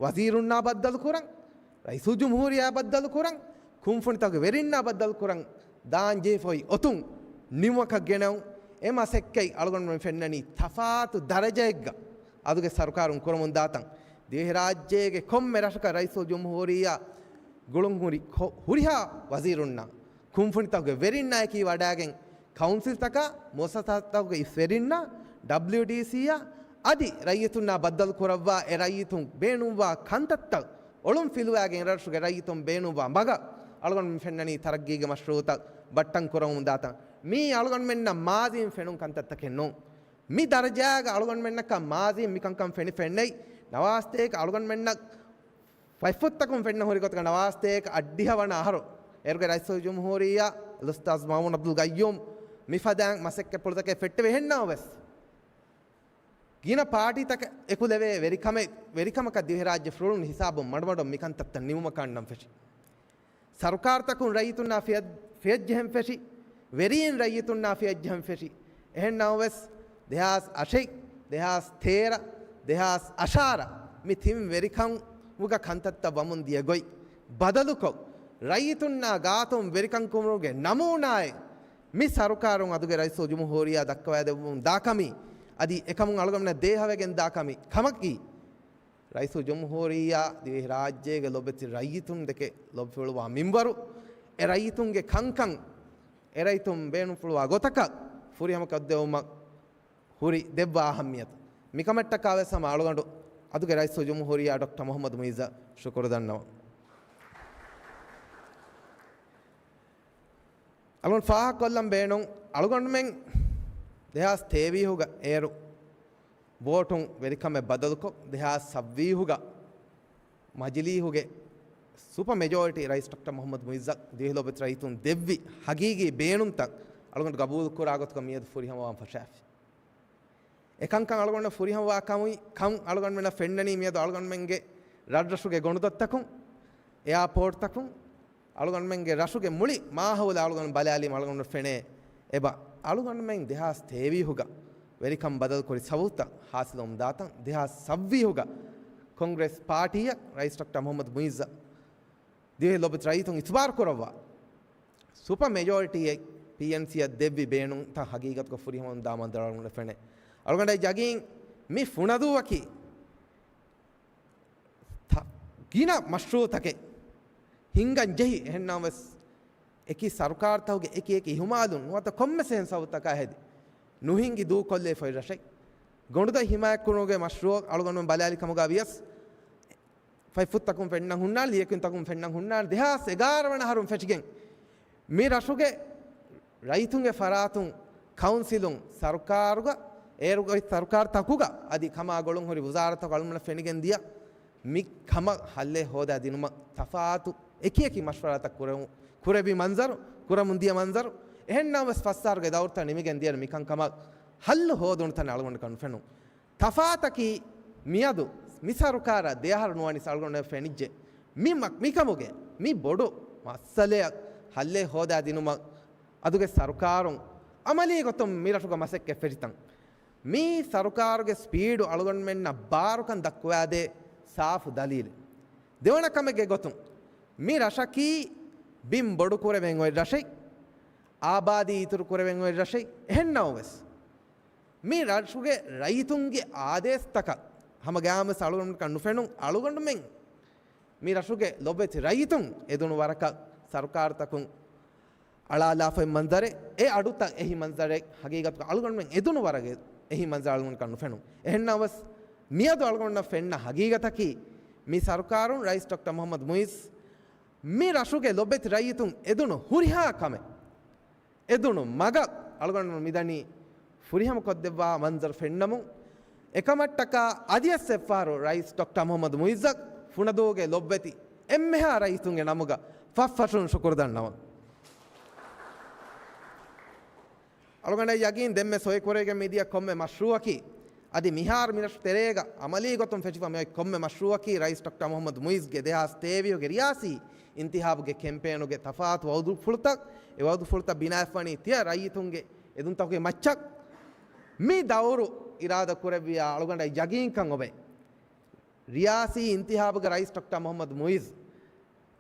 ވަޒީރުންނާ ބައްދަލުކުރަން، ރައީސުލްޖުމްހޫރިއްޔާ ބައްދަލުކުރަން، ކުންފުނިތަކުގެ ވެރިންނާ ބައްދަލުކުރަން ދާން ޖެހިފައި އޮތުން ނިމުމަކަށް ގެނައުން. އެ މަސައްކަތް އަޅުގަނޑުމެން ފެންނަނީ ތަފާތު ދަރަޖައެއްގަ އަދުގެ ސަރުކާރުން ކުރަމުން ދާތަން. ދިވެހިރާއްޖޭގެ ކޮންމެ ރަށަކަށް ރައީސުލްޖުމްހޫރިއްޔާ ގުޅުންހުރި ހުރިހާ ވަޒީރުންނާ ކުންފުނިތަކުގެ ވެރިންނާއެކީ ވަޑާގެން ކައުންސިލްތަކާ މުއައްސަސާތަކުގެ އިސް ވެރިންނާ، ޑަބްލިޔުޑީސީއާ އަދި ރައްޔިތުންނާ ބައްދަލު ކުރައްވާ އެ ރައްޔިތުން ބޭނުންވާ ކަންތައްތައް އޮޅުން ފިލުވާގެން ރަށުގެ ރައްޔިތުން ބޭނުންވާ މަގަށް އަޅުގަނޑު ފެންނަނީ ތަރައްގީގެ މަޝްރޫއުތައް ބައްޓަން ކުރަމުން ދާތަން. މީ އަޅުގަނޑުމެންނަށް މާޒީން ފެނުން ކަންތައްތަކެއް ނޫން. މި ދަރަޖާގަ އަޅުގަނޑުމެންނަކަށް މާޒީން މިކަންކަން ފެނި ފެންނައި ނަވާސްތޭކަ އަޅުގަނޑުމެންނަށް ފަތްފުށްތަކުން ފެންނަ ހުރި ގޮތަކަށް ނަވާސްތޭކަ އަށްޑިހަ ވަނަ އަހަރު އޭރުގެ ރައީސުލްޖުމްހޫރިއްޔާ އަލްއުސްތާޛު މައުމޫން އަބްދުލް ގައްޔޫމް މިފަދައިން މަސައްކަތްޕުޅުތަކެއް ފެއްޓެވި އެހެންނަމަވެސް، ގިނަ ޕާޓީތަކަށް އެކުލެވޭ ވެރިކަމެއް، ވެރިކަމަކަށް ދިވެހިރާއްޖެ ފުރޮޅުން ހިސާބުން މަޑުމަޑުން މިކަންތައްތައް ނިމުމަކަށް އަންނަން ފެށި. ސަރުކާރުތަކުން ރައްޔިތުންނާ ފިޔަ-، ފިޔައްޖެހެން ފެށި، ވެރީން ރައްޔިތުންނާ ފިޔައްޖެހެން ފެށި. އެހެން ނަމަވެސް، ދެހާސް އަށެއް، ދެހާސް ތޭރަ، ދެހާސް އަށާރަ މި ތިން ވެރިކަމުގަ ކަންތައްތައް ވަމުން ދިޔަ ގޮތް ބަދަލުކޮށް، ރައްޔިތުންނާ ގާތުން ވެރިކަން ކުރުމުގެ ނަމޫނާއެއް މި ސަރުކާރުން އަދުގެ ރައީސުލްޖުމްހޫރިއްޔާ ދައްކަވައިދެއްވަމުން ދާކަމީ، އަދި އެކަމުން އަޅުގަނޑުމެންނަށް ދޭހަވެގެން ދާކަމީ ކަމަކީ، ރައީސުލްޖުމްހޫރިއްޔާ ދިވެހިރާއްޖޭގެ ލޮބެތި ރައްޔިތުން ދެކެ ލޮބިފުޅުވާ މިންވަރު، އެ ރައްޔިތުންގެ ކަންކަން އެ ރައްޔިތުން ބޭނުންފުޅުވާ ގޮތަކަށް ފުރިހަމަކޮށްދެވުމަށް ހުރި ދެއްވާ އަހައްމިޔަތު. މިކަމަށްޓަކާވެސް ހަމަ އަޅުގަނޑު އަދުގެ ރައީސުލްޖުމްހޫރިއްޔާ ޑޮކްޓަރ މުޙައްމަދު މުއިއްޒަށް ޝުކުރު ދަންނަވަން. އަޅުގަނޑު ފާހަގަކޮށްލަން ބޭނުން، އަޅުގަނޑުމެން ދެހާސް ތޭވީހުގަ އޭރު ވޯޓުން ވެރިކަމެއް ބަދަލުކޮށް، ދެހާސް ސައްވީހުގަ މަޖިލީހުގެ ސުޕަ މެޖޯރިޓީ ރައީސް ޑޮކްޓަރ މުޙައްމަދު މުއިއްޒަށް ދިވެހި ލޮބެތި ރައްޔިތުން ދެއްވި ހަގީގީ ބޭނުންތައް އަޅުގަނޑު ގަބޫލުކުރާ ގޮތުގަ މިއަދު ފުރިހަމަވާން ފަށާފި. އެކަންކަން އަޅުގަނޑަށް ފުރިހަމަވާ ކަމު-، ކަން އަޅުގަނޑުމެންނަށް ފެންނަނީ މިއަދު އަޅުގަނޑުމެންގެ ރަށްރަށުގެ ގޮނޑުދޮށްތަކުން، އެއާޕޯޓްތަކުން، އަޅުގަނޑުމެންގެ ރަށުގެ މުޅި މާހައުލަށް އަޅުގަނޑު ބަލާލީމަ އަޅުގަނޑު ފެނޭ އެބަ. އަޅުގަނޑުމެން ދެހާސް ތޭވީހުގަ ވެރިކަން ބަދަލުކުރި ސަބަބުތައް ހާސިލުވަމުން ދާތަން. ދެހާސް ސައްވީހުގަ ކޮންގްރެސް ޕާޓީއަށް ރައީސް ޑޮކްޓަރ މުޙައްމަދު މުއިއްޒަށް ދިވެހި ލޮބެތި ރައްޔިތުން އިތުބާރު ކުރައްވާ ސުޕަ މެޖޯރިޓީއެއް ޕީއެންސީއަށް ދެއްވި ބޭނުންތައް ހަގީގަތުގަ ފުރިހަމަވަމުން ދާ މަންޒަރު އަޅުގަނޑަށް ފެނޭ. އަޅުގަނޑަށް ޔަގީން މި ފުނަދޫއަކީ ތަ-، ގިނަ މަޝްރޫއުތަކެއް ހިންގަން ޖެހި، އެހެންނަމަވެސް، އެކި ސަރުކާރުތަކުގެ އެކި އެކި އިހުމާލުން ނުވަތަ ކޮންމެސް އެހެން ސަބަބުތަކާ ހެދި ނުހިންގި ދޫކޮށްލެވިފައި ރަށެއް. ގޮނޑުދޮށް ހިމާޔަތްކުރުމުގެ މަޝްރޫއަށް އަޅުގަނޑުމެން ބަލާލި ކަމުގަ ވިޔަސް، ފަތްފުށްތަކުން ފެންނަން ހުންނާނެ، ލިޔެކިންތަކުން ފެންނަން ހުންނާނެ، ދެހާސް އެގާރަ ވަނަ އަހަރުން ފެށިގެން މި ރަށުގެ ރައްޔިތުންގެ ފަރާތުން ކައުންސިލުން ސަރުކާރުގަ، އޭރުގެ ސަރުކާރުތަކުގަ އަދި ކަމާ ގުޅުންހުރި ވުޒާރަތަކު އަޅުގަނޑަށް ފެނިގެން ދިޔަ މި ކަމަށް ހައްލެއް ހޯދާ ދިނުމަށް ތަފާތު އެކި އެކި މަޝްވަރާތައް ކުރެވު-، ކުރެއްވި މަންޒަރު، ކުރަމުން ދިޔަ މަންޒަރު، އެހެން ނަމަވެސް ފަސް އަހަރުގެ ދައުރުތައް ނިމިގެން ދިޔަ މިކަންކަމަށް ހައްލު ހޯދުނު ތަން އަޅުގަނޑަކަށް ނުފެނުން. ތަފާތަކީ މިއަދު މި ސަރުކާރަށް ދެއަހަރު ނުވަނީސް އަޅުގަނޑަށް ފެނިއްޖެ. މި މަ-، މިކަމުގެ މި ބޮޑު މައްސަލައަށް ހައްލެއް ހޯދާ ދިނުމަށް އަދުގެ ސަރުކާރުން އަމަލީ ގޮތުން މި ރަށުގަ މަސައްކަތް ފެށިތަން. މީ ސަރުކާރުގެ ސްޕީޑު އަޅުގަނޑުމެންނަށް ބާރުކަން ދައްކުވާދޭ ސާފު ދަލީލެއް. ދެވަނަ ކަމެއްގެ ގޮތުން މި ރަށަކީ ބިން ބޮޑު ކުރެވެން އޮތް ރަށެއް، އާބާދީ އިތުރު ކުރެވެން އޮތް ރަށެއް. އެހެން ނަމަވެސް، މި ރަށުގެ ރައްޔިތުންގެ އާދޭސްތަކަށް ހަމަ ގައިމުވެސް އަޅުގަނޑުމެންނަކަށް ނުފެނުން، އަޅުގަނޑުމެން މި ރަށުގެ ލޮބެތި ރައްޔިތުން އެދުނު ވަރަކަށް ސަރުކާރުތަކުން އަޅާލާފައި މަންޒަރެއް، އެ އަޑުތައް އެހި މަންޒަރެއް ހަގީގަތުގަ އަޅުގަނޑުމެން އެދުނު ވަރަށް އެހި މަންޒަރު އަޅުގަނޑަކަށް ނުފެނުން. އެހެން ނަމަވެސް، މިއަދު އަޅުގަނޑަށް ފެންނަ ހަގީގަތަކީ، މި ސަރުކާރުން ރައީސް ޑޮކްޓަރ މުޙައްމަދު މުޢިއްޒު މި ރަށުގެ ލޮބެތި ރައްޔިތުން އެދުނު ހުރިހާ ކަމެއް، އެދުނު މަގަށް އަޅުގަނޑު މިދަނީ ފުރިހަމަކޮށްދެއްވާ މަންޒަރު ފެންނަމުން. އެކަމަށްޓަކާ އަދިވެސް އެއްފަހަރު ރައީސް ޑޮކްޓަރ މުޙައްމަދު މުޢިއްޒަށް ފުނަދޫގެ ލޮބެތި އެންމެހާ ރައްޔިތުންގެ ނަމުގަ ފަށްފަށުން ޝުކުރު ދަންނަވަން. އަޅުގަނޑަށް ޔަގީން ދެންމެ ސޮއިކުރެވިގެން މިދިޔަ ކޮންމެ މަޝްރޫއަކީ، އަދި މިހާރު މިރަށު ތެރޭގަ އަމަލީ ގޮތުން ފެށިފަ މިއޮތް ކޮންމެ މަޝްރޫއަކީ، ރައީސް ޑޮކްޓަރ މުޙައްމަދު މުޢިއްޒުގެ ދެހާސް ތޭވީހުގެ ރިޔާސީ އިންތިހާބުގެ ކެމްޕޭނުގެ ތަފާތު ވައުދުފުޅުތައް، އެ ވައުދުފުޅުތައް ބިނާވެފަނީ ތިޔަ ރައްޔިތުންގެ އެދުންތަކުގެ މައްޗަށް. މި ދައުރު އިރާދަ ކުރެއްވިޔާ އަޅުގަނޑަށް ޔަގީންކަން އޮވޭ، ރިޔާސީ އިންތިހާބުގެ ރައީސް ޑޮކްޓަރ މުޙައްމަދު މުޢިއްޒު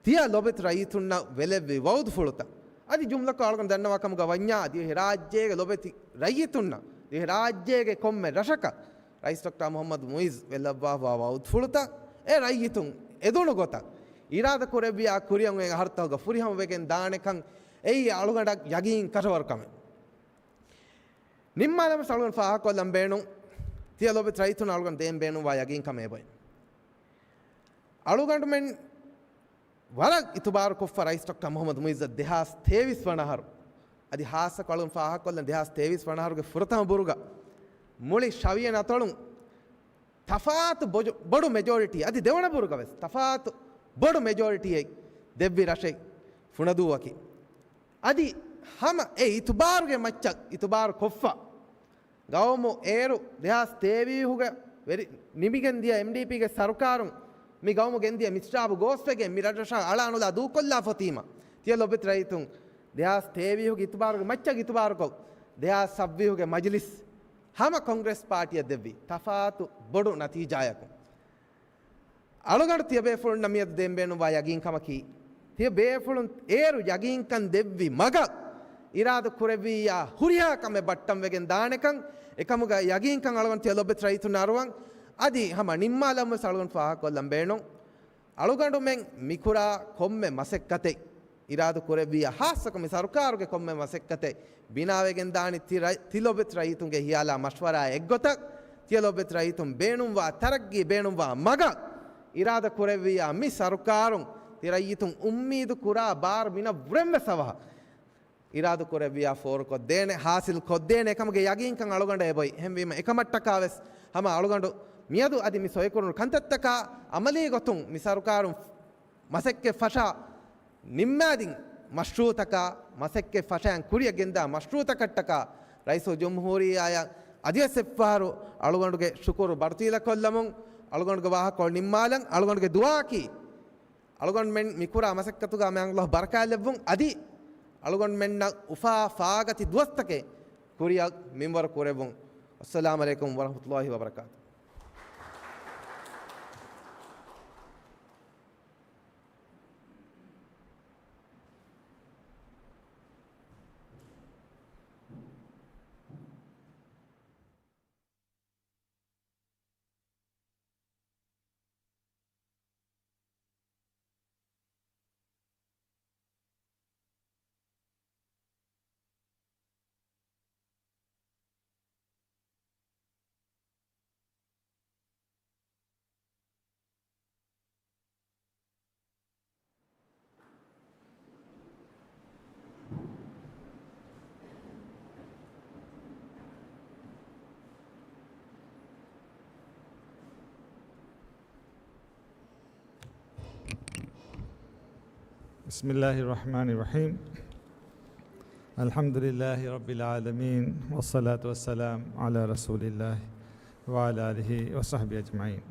ތިޔަ ލޮބެތި ރައްޔިތުންނަށް ވެލެއްވި ވައުދުފުޅުތައް އަދި ޖުމްލަކޮށް އަޅުގަނޑު ދަންނަވާ ކަމުގަ ވަންޏާ، ދިވެހިރާއްޖޭގެ ލޮބެތި ރައްޔިތުންނަށް، ދިވެހިރާއްޖޭގެ ކޮންމެ ރަށަކަށް ރައީސް ޑޮކްޓަރ މުޙައްމަދު މުޢިއްޒު ވެލައްވާފަވާ ވައުދުފުޅުތައް އެ ރައްޔިތުން އެދުނު ގޮތަށް އިރާދަ ކުރެއްވިޔާ ކުރިއަށް އޮތް އަހަރުތަކުގަ ފުރިހަމަ ވެގެން ދާނެކަން އެއީ އަޅުގަނޑަށް ޔަގީން ކަށަވަރު ކަމެއް. ނިންމާލަމުން އަޅުގަނޑު ފާހަގަކޮށްލަން ބޭނުން، ތިޔަ ލޮބެތި ރައްޔިތުން އަޅުގަނޑު ދޭން ބޭނުންވާ ޔަގީންކަމެއް އެބައި. އަޅުގަނޑުމެން ވަރަށް އިތުބާރު ކޮށްފަ ރައީސް ޑޮކްޓަރ މުޙައްމަދު މުޢިއްޒަށް ދެހާސް ތޭވީސް ވަނަ އަހަރު، އަދި ހާއްސަކޮށް އަޅުން ފާހަގަކޮށްލަން ދެހާސް ތޭވީސް ވަނަ އަހަރުގެ ފުރަތަމަ ބުރުގަ މުޅި ޝަވިޔަ ނަތޮޅުން ތަފާތު ބޮޖު-، ބޮޑު މެޖޯރިޓީ، އަދި ދެވަނަ ބުރުގަ ވެސް ތަފާތު ބޮޑު މެޖޯރިޓީއެއް ދެއްވި ރަށެއް ފުނަދޫއަކީ. އަދި ހަމަ އެ އިތުބާރުގެ މައްޗަށް އިތުބާރު ކޮށްފަ، ގައުމު އޭރު ދެހާސް ތޭވީހުގެ ވެރި ނިމިގެން ދިޔަ އެމްޑީޕީގެ ސަރުކާރުން މި ގައުމު ގެންދިޔަ މިސްރާބު ގޯސްވެގެން މި ރަށްރަށާ އަޅާނުލާ ދޫކޮށްލާފަ އޮތީމަ، ތިޔަ ލޮބެތި ރައްޔިތުން ދެހާސް ތޭވީހުގެ އިތުބާރުގެ މައްޗަށް އިތުބާރުކޮށް، ދެހާސް ސައްބީހުގެ މަޖިލިސް ހަމަ ކޮންގްރެސް ޕާޓީއަށް ދެއްވި ތަފާތު ބޮޑު ނަތީޖާޔަކުން. އަޅުގަނޑު ތިޔަބޭފުޅުންނަށް މިއަދު ދޭން ބޭނުންވާ ޔަގީންކަމަކީ، ތިޔަބޭފުޅުން އޭރު ޔަގީންކަން ދެއްވި މަގަށް އިރާދަ ކުރެއްވިއްޔާ ހުރިހާ ކަމެއް ބައްޓަންވެގެން ދާނެކަން، އެކަމުގަ ޔަގީންކަން އަޅުގަނޑު ތިޔަ ލޮބެތި ރައްޔިތުންނަށް އަރުވަން. އަދި ހަމަ ނިންމާލަމުން ވެސް އަޅުގަނޑު ފާހަގަކޮށްލަން ބޭނުން. އަޅުގަނޑުމެން މިކުރާ ކޮންމެ މަސައްކަތެއް އިރާދަ ކުރެއްވިއްޔާ، ހާއްސަކޮށް މި ސަރުކާރުގެ ކޮންމެ މަސައްކަތެއް ބިނާވެގެން ދާނީ ތި ރައް-، ތި ލޮބެތި ރައްޔިތުންގެ ހިޔާލާ މަޝްވަރާ އެއްގޮތަށް، ތިޔަ ލޮބެތި ރައްޔިތުން ބޭނުންވާ ތަރައްގީ ބޭނުންވާ މަގަށް އިރާދަ ކުރެއްވިއްޔާ، މި ސަރުކާރުން ތި ރައްޔިތުން އުއްމީދު ކުރާ ބާރު މިނަށް ވުރެން ވެސް އަވަހަށް އިރާދަ ކުރެއްވިއްޔާ ފޯރުކޮށްދޭނެ، ހާސިލް ކޮށްދޭނެ ކަމުގެ ޔަގީންކަން އަޅުގަނޑަށް އެބޮތް. އެހެންވީމަ އެކަމަށްޓަކާ ވެސް ހަމަ އަޅުގަނޑު މިއަދު އަދި މި ސޮއިކުރުނު ކަންތައްތަކާ އަމަލީ ގޮތުން މި ސަރުކާރުން މަސައްކަތް ފަށާ ނިންމާދިން މަޝްރޫއުތަކާ، މަސައްކަތް ފަށައިން ކުރިއަށް ގެންދާ މަޝްރޫއުތަކަށްޓަކާ ރައީސުލްޖުމްހޫރިއްޔާއަށް އަދިވެސް އެއްފަހަރު އަޅުގަނޑުގެ ޝުކުރު ބަރުތީލަކޮށްލަމުން، އަޅުގަނޑުގެ ވާހަކަކޮޅު ނިންމާލަން. އަޅުގަނޑުގެ ދުޢާއަކީ، އަޅުގަނޑުމެން މިކުރާ މަސައްކަތުގަ މާތް ﷲ ބަރަކާތްލެއްވުން، އަދި އަޅުގަނޑުމެންނަށް އުފާ ފާގަތި ދުވަސްތަކެއް ކުރިއަށް މިންވަރު ކުރެއްވުން. އައްސަލާމު ޢަލައިކުމް ވަރަޙްމަތުﷲ ވަބަރަކާތު. بسم الله الرحمن الرحيم. الحمد لله رب العالمين، والصلاة والسلام على رسول الله وعلى آله وصحبه أجمعين.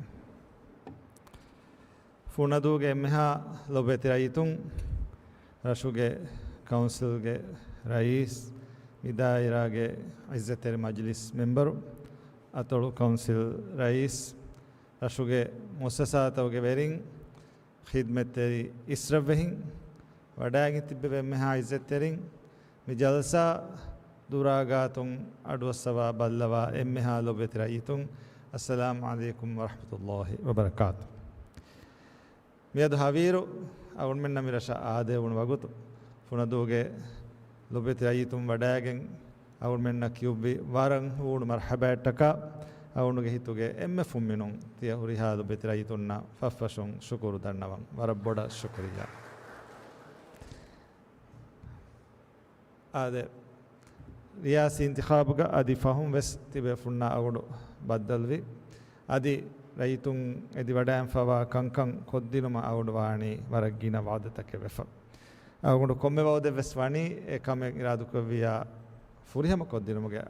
ފުނަދޫގެ އެންމެހާ ލޮބުވެތި ރައްޔިތުން، ރަށުގެ ކައުންސިލްގެ ރައީސް، މި ދާއިރާގެ ޢިއްޒަތްތެރި މަޖިލިސް މެމްބަރު، އަތޮޅު ކައުންސިލް ރައީސް، ރަށުގެ މުއައްސަސާތަކުގެ ވެރިން، ޚިދްމަތްތެރި އިސްރަށްވެހިން، ވަޑައިގެން ތިއްބެވި އެންމެހާ ޢިއްޒަތްތެރިން، މި ޖަލްސާ ދުރާގާތުން އަޑުއައްސަވާ ބައްލަވާ އެންމެހާ ލޮބުވެތި ރައްޔިތުން، އައްސަލާމު ޢަލައިކުމް ވަރަޙްމަތުﷲ ވަބަރަކާތު. މިއަދު ހަވީރު އަޅުގަނޑުމެންނަށް މި ރަށަށް އާދެވުނު ވަގުތު، ފުނަދޫގެ ލޮބުވެތި ރައްޔިތުން ވަޑައިގެން އަޅުގަނޑުމެންނަށް ކިޔުއްވި ވަރަށް ހޫނު މަރްޙަބާއަށްޓަކާ، އަޅުގަނޑުގެ ހިތުގެ އެންމެ ފުންމިނުން ތިޔަ ހުރިހާ ލޮބުވެތި ރައްޔިތުންނަށް ފަށްފަށުން ޝުކުރު ދަންނަވަން. ވަރަށް ބޮޑަށް ޝުކުރިއްޔާ. އާދެ، ރިޔާސީ އިންތިޚާބުގަ އަދި ފަހުން ވެސް ތިބޭފުޅުންނާ އަޅުގަނޑު ބައްދަލުވި. އަދި ރައްޔިތުން އެދިވަޑައިގެންފަވާ ކަންކަން ކޮށްދިނުމަށް އަޅުގަނޑު ވާނީ ވަރަށް ގިނަ ވައުދުތަކެއް ވެފަ. އަޅުގަނޑު ކޮންމެ ވައުދެއް ވެސް ވަނީ އެ ކަމެއް އިރާދަކުރެއްވިއްޔާ ފުރިހަމަ ކޮށްދިނުމުގެ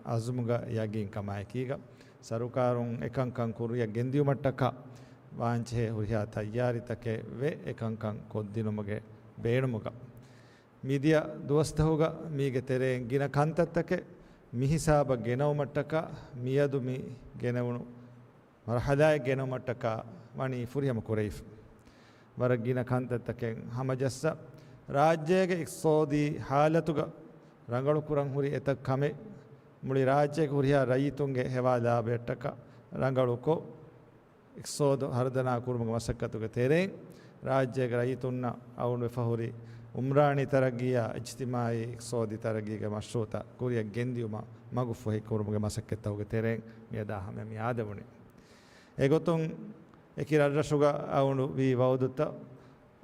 އަޒުމުގަ ޔަގީންކަމާއެކީގަ. ސަރުކާރުން އެކަންކަން ކުރިއަށް ގެންދިޔުމަށްޓަކާ ވާންޖެހޭ ހުރިހާ ތައްޔާރީތަކެއް ވެ އެކަންކަން ކޮށްދިނުމުގެ ބޭނުމުގަ. މިދިޔަ ދުވަސްތަހުގަ މީގެ ތެރެއިން ގިނަ ކަންތައްތަކެއް މިހިސާބަށް ގެނައުމަށްޓަކާ މިއަދު މި ގެނެވުނު މަރުހަލާއެއް ގެނައުމަށްޓަކާ ވަނީ ފުރިހަމަ ކުރެވިފަ. ވަރަށް ގިނަ ކަންތައްތަކެއް ހަމަޖައްސާ، ރާއްޖޭގެ އިޤްތިޞާދީ ޙާލަތުގަ ރަނގަޅުކުރަން ހުރި އެތައް ކަމެއް މުޅި ރާއްޖޭގެ ހުރިހާ ރައްޔިތުންގެ ހެވާ ލާބަޔަށްޓަކާ ރަނގަޅުކޮށް، އިޤްތިޞާދު ހަރުދަނާ ކުރުމުގެ މަސައްކަތުގެ ތެރެއިން، ރާއްޖޭގެ ރައްޔިތުންނަށް އަޅުގަނޑު ވެފަ ހުރި އުމްރާނީ ތަރައްގީއާ އިޖްތިމާޢީ އިޤްތިޞާދީ ތަރައްގީގެ މަޝްރޫޢުތައް ކުރިއަށް ގެންދިޔުމަށް މަގުފުހި ކުރުމުގެ މަސައްކަތްތަކުގެ ތެރެއިން މިއަދާ ހަމަ މި އާދެވުނީ. އެގޮތުން އެކި ރަށްރަށުގަ އަޅުގަނޑު ވީ ވައުދުތައް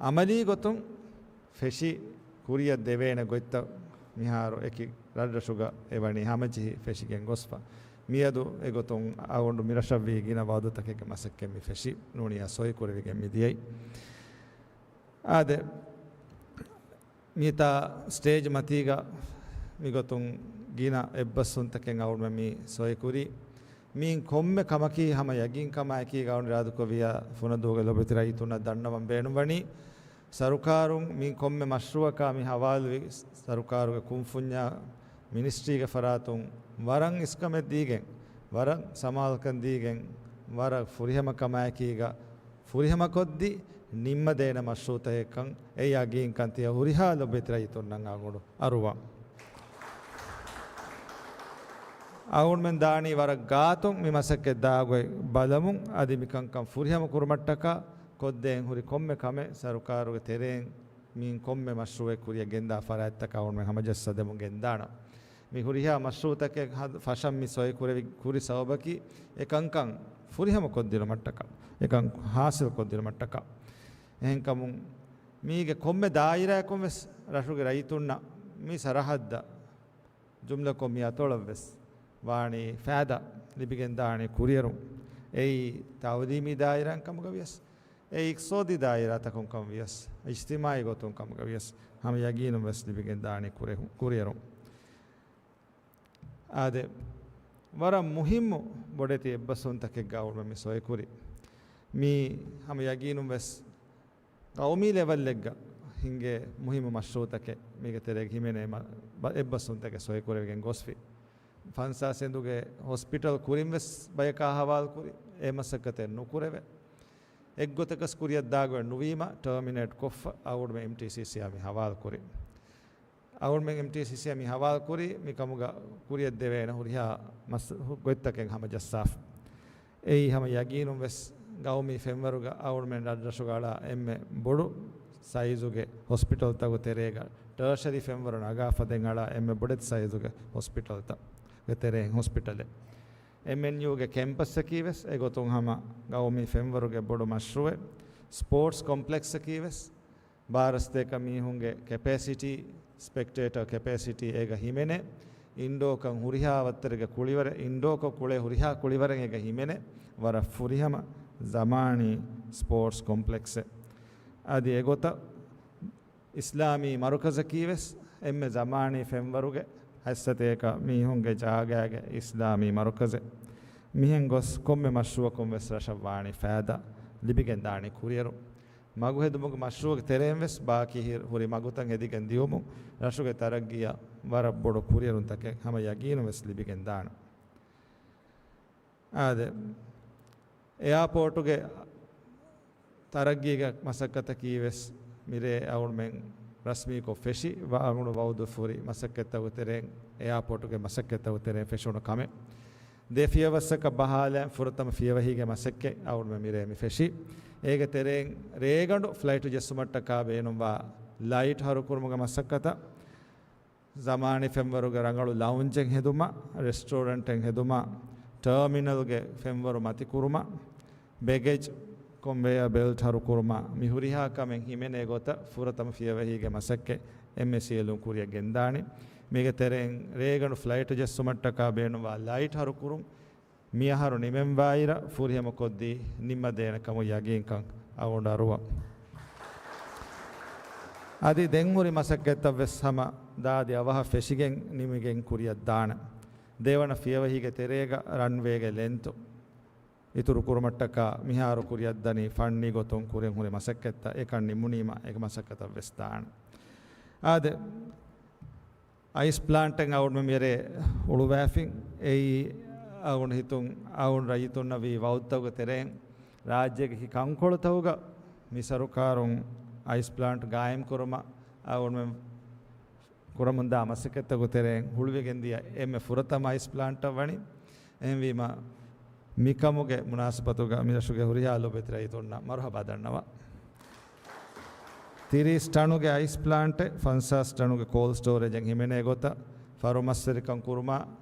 އަމަލީ ގޮތުން ފެށި ކުރިއަށް ދެވޭނެ ގޮތްތައް މިހާރު އެކި ރަށްރަށުގަ އެ ވަނީ ހަމަޖެހި ފެށިގެން ގޮސްފަ. މިއަދު އެގޮތުން އަޅުގަނޑު މިރަށަށްވީ ގިނަ ވައުދުތަކެއްގެ މަސައްކަތް މި ފެށި ނޫނިއްޔާ ސޮއިކުރެވިގެން މި ދިޔައީ. އާދެ، މިތާ ސްޓޭޖް މަތީގަ މިގޮތުން ގިނަ އެއްބަސްވުންތަކެއް އަޅުގަނޑުމެން މި ސޮއިކުރީ. މިއިން ކޮންމެ ކަމަކީ ހަމަ ޔަގީންކަމާއެކީގަ އަޅުގަނޑު އިރާދަކުރެއްވިއްޔާ ފުނަދޫގެ ލޮބުވެތި ރައްޔިތުންނަށް ދަންނަވަން ބޭނުންވަނީ، ސަރުކާރުން މި ކޮންމެ މަޝްރޫޢަކާ މި ހަވާލުވި ސަރުކާރުގެ ކުންފުންޏާ މިނިސްޓްރީގެ ފަރާތުން ވަރަށް އިސްކަމެއް ދީގެން، ވަރަށް ސަމާލުކަން ދީގެން، ވަރަށް ފުރިހަމަ ކަމާއެކީގަ ފުރިހަމަކޮށްދީ ނިންމަދޭނެ މަޝްރޫޢުތަކެއްކަން އެ ޔަގީންކަން ތިޔަ ހުރިހާ ލޮބުވެތި ރައްޔިތުންނަށް އަޅުގަނޑު އަރުވަން. އަޅުގަނޑުމެން ދާނީ ވަރަށް ގާތުން މި މަސައްކަތް ދާގޮތް ބަލަމުން، އަދި މިކަންކަން ފުރިހަމަ ކުރުމަށްޓަކާ ކޮށްދޭން ހުރި ކޮންމެ ކަމެއް ސަރުކާރުގެ ތެރެއިން މިއިން ކޮންމެ މަޝްރޫޢެއް ކުރިއަށް ގެންދާ ފަރާތްތަކަށް އަޅުގަނޑުމެން ހަމަޖައްސާދެމުން ގެންދާނަން. މި ހުރިހާ މަޝްރޫޢުތަކެއް ހަދ-، ފަށަން މި ސޮއިކުރެވި ކުރި ސަބަބަކީ އެކަންކަން ފުރިހަމަ ކޮށްދިނުމަށްޓަކާ، އެކަން ހާސިލް ކޮށްދިނުމަށްޓަކާ. އެހެންކަމުން މީގެ ކޮންމެ ދާއިރާއަކުން ވެސް ރަށުގެ ރައްޔިތުންނަށް މި ސަރަހައްދަށް ޖުމްލަކޮށް މި އަތޮޅަށް ވެސް ވާނީ ފައިދާ ލިބިގެންދާނީ ކުރިއެރުން. އެއީ ތަޢުލީމީ ދާއިރާއިން ކަމުގަ ވިޔަސް، އެއީ އިޤްތިޞާދީ ދާއިރާތަކުން ކަމުގަ ވިޔަސް، އިޖްތިމާޢީ ގޮތުން ކަމުގަ ވިޔަސް، ހަމަ ޔަގީނުން ވެސް ލިބިގެންދާނީ ކުރެހު-، ކުރިއެރުން. އާދެ، ވަރަށް މުހިއްމު ބޮޑެތި އެއްބަސްވުންތަކެއްގަ އަޅުގަނޑުމެން މި ސޮއިކުރީ. މީ ހަމަ ޔަގީނުން ވެސް ޤައުމީ ލެވެލްއެއްގަ ހިނގޭ މުހިއްމު މަޝްރޫޢުތަކެއް މީގެ ތެރޭގަ ހިމެނޭ މަ-، ބަ-، އެއްބަސްވުންތަކެއް ސޮއިކުރެވިގެން ގޮސްފި. ފަންސާސް އެނދުގެ ހޮސްޕިޓަލް ކުރިން ވެސް ބަޔަކާ ހަވާލުކުރި، އެ މަސައްކަތެއް ނުކުރެވޭ. އެއްގޮތަކަސް ކުރިއަށް ދާގޮތް ނުވީމަ، ޓާމިނޭޓް ކޮށްފަ އަޅުގަނޑުމެން އެމްޓީސީސީއާ މި ހަވާލުކުރި. އަޅުގަނޑުމެން އެމްޓީސީސީއާ މި ހަވާލުކުރީ މިކަމުގަ ކުރިއަށްދެވޭނެ ހުރިހާ މަސް-، ހު-، ގޮތްތަކެއް ހަމަޖައްސާފަ. އެއީ ހަމަ ޔަގީނުން ވެސް ގައުމީ ފެންވަރުގަ އަޅުގަނޑުމެން ރަށްރަށުގަ އަޅާ އެންމެ ބޮޑު ސައިޒުގެ ހޮސްޕިޓަލްތަކުގެ ތެރޭގަ ޓާޝަރީ ފެންވަރު ނަގާ ފަދައިން އަޅާ އެންމެ ބޮޑެތި ސައިޒުގެ ހޮސްޕިޓަލްތައް ގެ ތެރެއިން ހޮސްޕިޓަލެއް. އެމްއެންޔޫގެ ކެމްޕަސްއަކީ ވެސް އެގޮތުން ހަމަ ގައުމީ ފެންވަރުގެ ބޮޑު މަޝްރޫޢެއް. ސްޕޯޓްސް ކޮމްޕްލެކްސްއަކީ ވެސް ބާރަ ސަތޭކަ މީހުންގެ ކެޕޭސިޓީ، ސްޕެކްޓޭޓަރ ކެޕޭސިޓީ އޭގަ ހިމެނޭ، އިންޑޯކަން ހުރިހާ ވައްތަރެއްގެ ކުޅިވަރެއް، އިންޑޯކޮށް ކުޅޭ ހުރިހާ ކުޅިވަރެއް އޭގަ ހިމެނޭ، ވަރަށް ފުރިހަމަ ޒަމާނީ ސްޕޯޓްސް ކޮމްޕްލެކްސެއް. އަދި އެގޮތަށް އިސްލާމީ މަރުކަޒަކީ ވެސް އެންމެ ޒަމާނީ ފެންވަރުގެ ހަތްސަތޭކަ މީހުންގެ ޖާގައިގެ އިސްލާމީ މަރުކަޒެއް. މިހެން ގޮސް ކޮންމެ މަޝްރޫޢަކުން ވެސް ރަށަށް ވާނީ ފައިދާ ލިބިގެން ދާނީ ކުރިއެރުން. މަގުހެދުމުގެ މަޝްރޫޢުގެ ތެރެއިން ވެސް ބާކީ ހި-، ހުރި މަގުތައް ހެދިގެން ދިޔުމުން ރަށުގެ ތަރައްގީއަށް ވަރަށް ބޮޑު ކުރިއެރުންތަކެއް ހަމަ ޔަގީނުން ވެސް ލިބިގެން ދާނެ. އާދެ، އެއާޕޯޓުގެ ތަރައްގީގެ މަސައްކަތަކީ ވެސް މިރޭ އަޅުގަނޑުމެން ރަސްމީކޮށް ފެށި، ވަ-، އަޅުގަނޑު ވައުދު ފުރި މަސައްކަތްތަކުގެ ތެރެއިން، އެއާޕޯޓުގެ މަސައްކަތްތަކުގެ ތެރެއިން ފެށުނު ކަމެއް. ދެ ފިޔަވައްސަކަށް ބަހާލައި ފުރަތަމަ ފިޔަވަހީގެ މަސައްކަތް އަޅުގަނޑުމެން މިރޭ މި ފެށި. އޭގެ ތެރެއިން ރޭގަނޑު ފްލައިޓު ޖެއްސުމަށްޓަކާ ބޭނުންވާ ލައިޓް ހަރުކުރުމުގެ މަސައްކަތަށް، ޒަމާނީ ފެންވަރުގެ ރަނގަޅު ލައުންޖެއް ހެދުމަށް، ރެސްޓޯރެންޓެއް ހެދުމަށް، ޓާމިނަލްގެ ފެންވަރު މަތިކުރުމަށް، ބެގެޖް ކޮންވެޔާ ބެލްޓް ހަރުކުރުމަށް، މި ހުރިހާ ކަމެއް ހިމެނޭ ގޮތަށް ފުރަތަމަ ފިޔަވަހީގެ މަސައްކަތް އެމްއޭސީއެލުން ކުރިއަށް ގެންދާނެ. މީގެ ތެރެއިން ރޭގަނޑު ފްލައިޓު ޖެއްސުމަށްޓަކާ ބޭނުންވާ ލައިޓް ހަރުކުރުން، މިއަހަރު ނިމެންވާއިރަށް ފުރިހަމަކޮށްދީ ނިންމަދޭނެ ކަމުން ޔަގީންކަން އަޅުގަނޑު އަރުވަން. އަދި ދެން ހުރި މަސައްކަތްތައް ވެސް ހަމަ ދާދި އަވަހަށް ފެށިގެން ނިމިގެން ކުރިއަށް ދާނެ. ދެވަނަ ފިޔަވަހީގެ ތެރޭގަ ރަންވޭގެ ލެންތު އިތުރު ކުރުމަށްޓަކާ މިހާރު ކުރިއަށްދަނީ ފަންނީ ގޮތުން ކުރިން ހުރި މަސައްކަތްތައް. އެކަން ނިމުނީމަ އެ މަސައްކަތަށް ވެސް ދާނެ. އާދެ، އައިސް ޕްލާންޓެއް އަޅުގަނޑު މިރޭ އުޅުވާފިން. އެއީ އަޅުގަނޑު ހިތުން އަޅުގަނޑު ރައްޔިތުންނަށް ވީ ވައުދުތަކުގެ ތެރެއިން ރާއްޖޭގެ ކި ކަންކޮޅުތަކުގަ މި ސަރުކާރުން އައިސް ޕްލާންޓް ގާއިމް ކުރުމަށް އަޅުގަނޑުމެން ކުރަމުންދާ މަސައްކަތްތަކުގެ ތެރެއިން ހުޅުވިގެން ދިޔަ އެންމެ ފުރަތަމަ އައިސް ޕްލާންޓަށް ވަނީ. އެހެންވީމަ، މިކަމުގެ މުނާސަބަތުގަ މިރަށުގެ ހުރިހާ ލޮބުވެތި ރައްޔިތުންނަށް މަރުހަބާ ދަންނަވަން. ތިރީސް ޓަނުގެ އައިސް ޕްލާންޓެއް، ފަންސާސް ޓަނުގެ ކޯލްޑް ސްޓޯރޭޖެއް ހިމެނޭ ގޮތަށް، ފަރު މަސްވެރިކަން ކުރުމާ،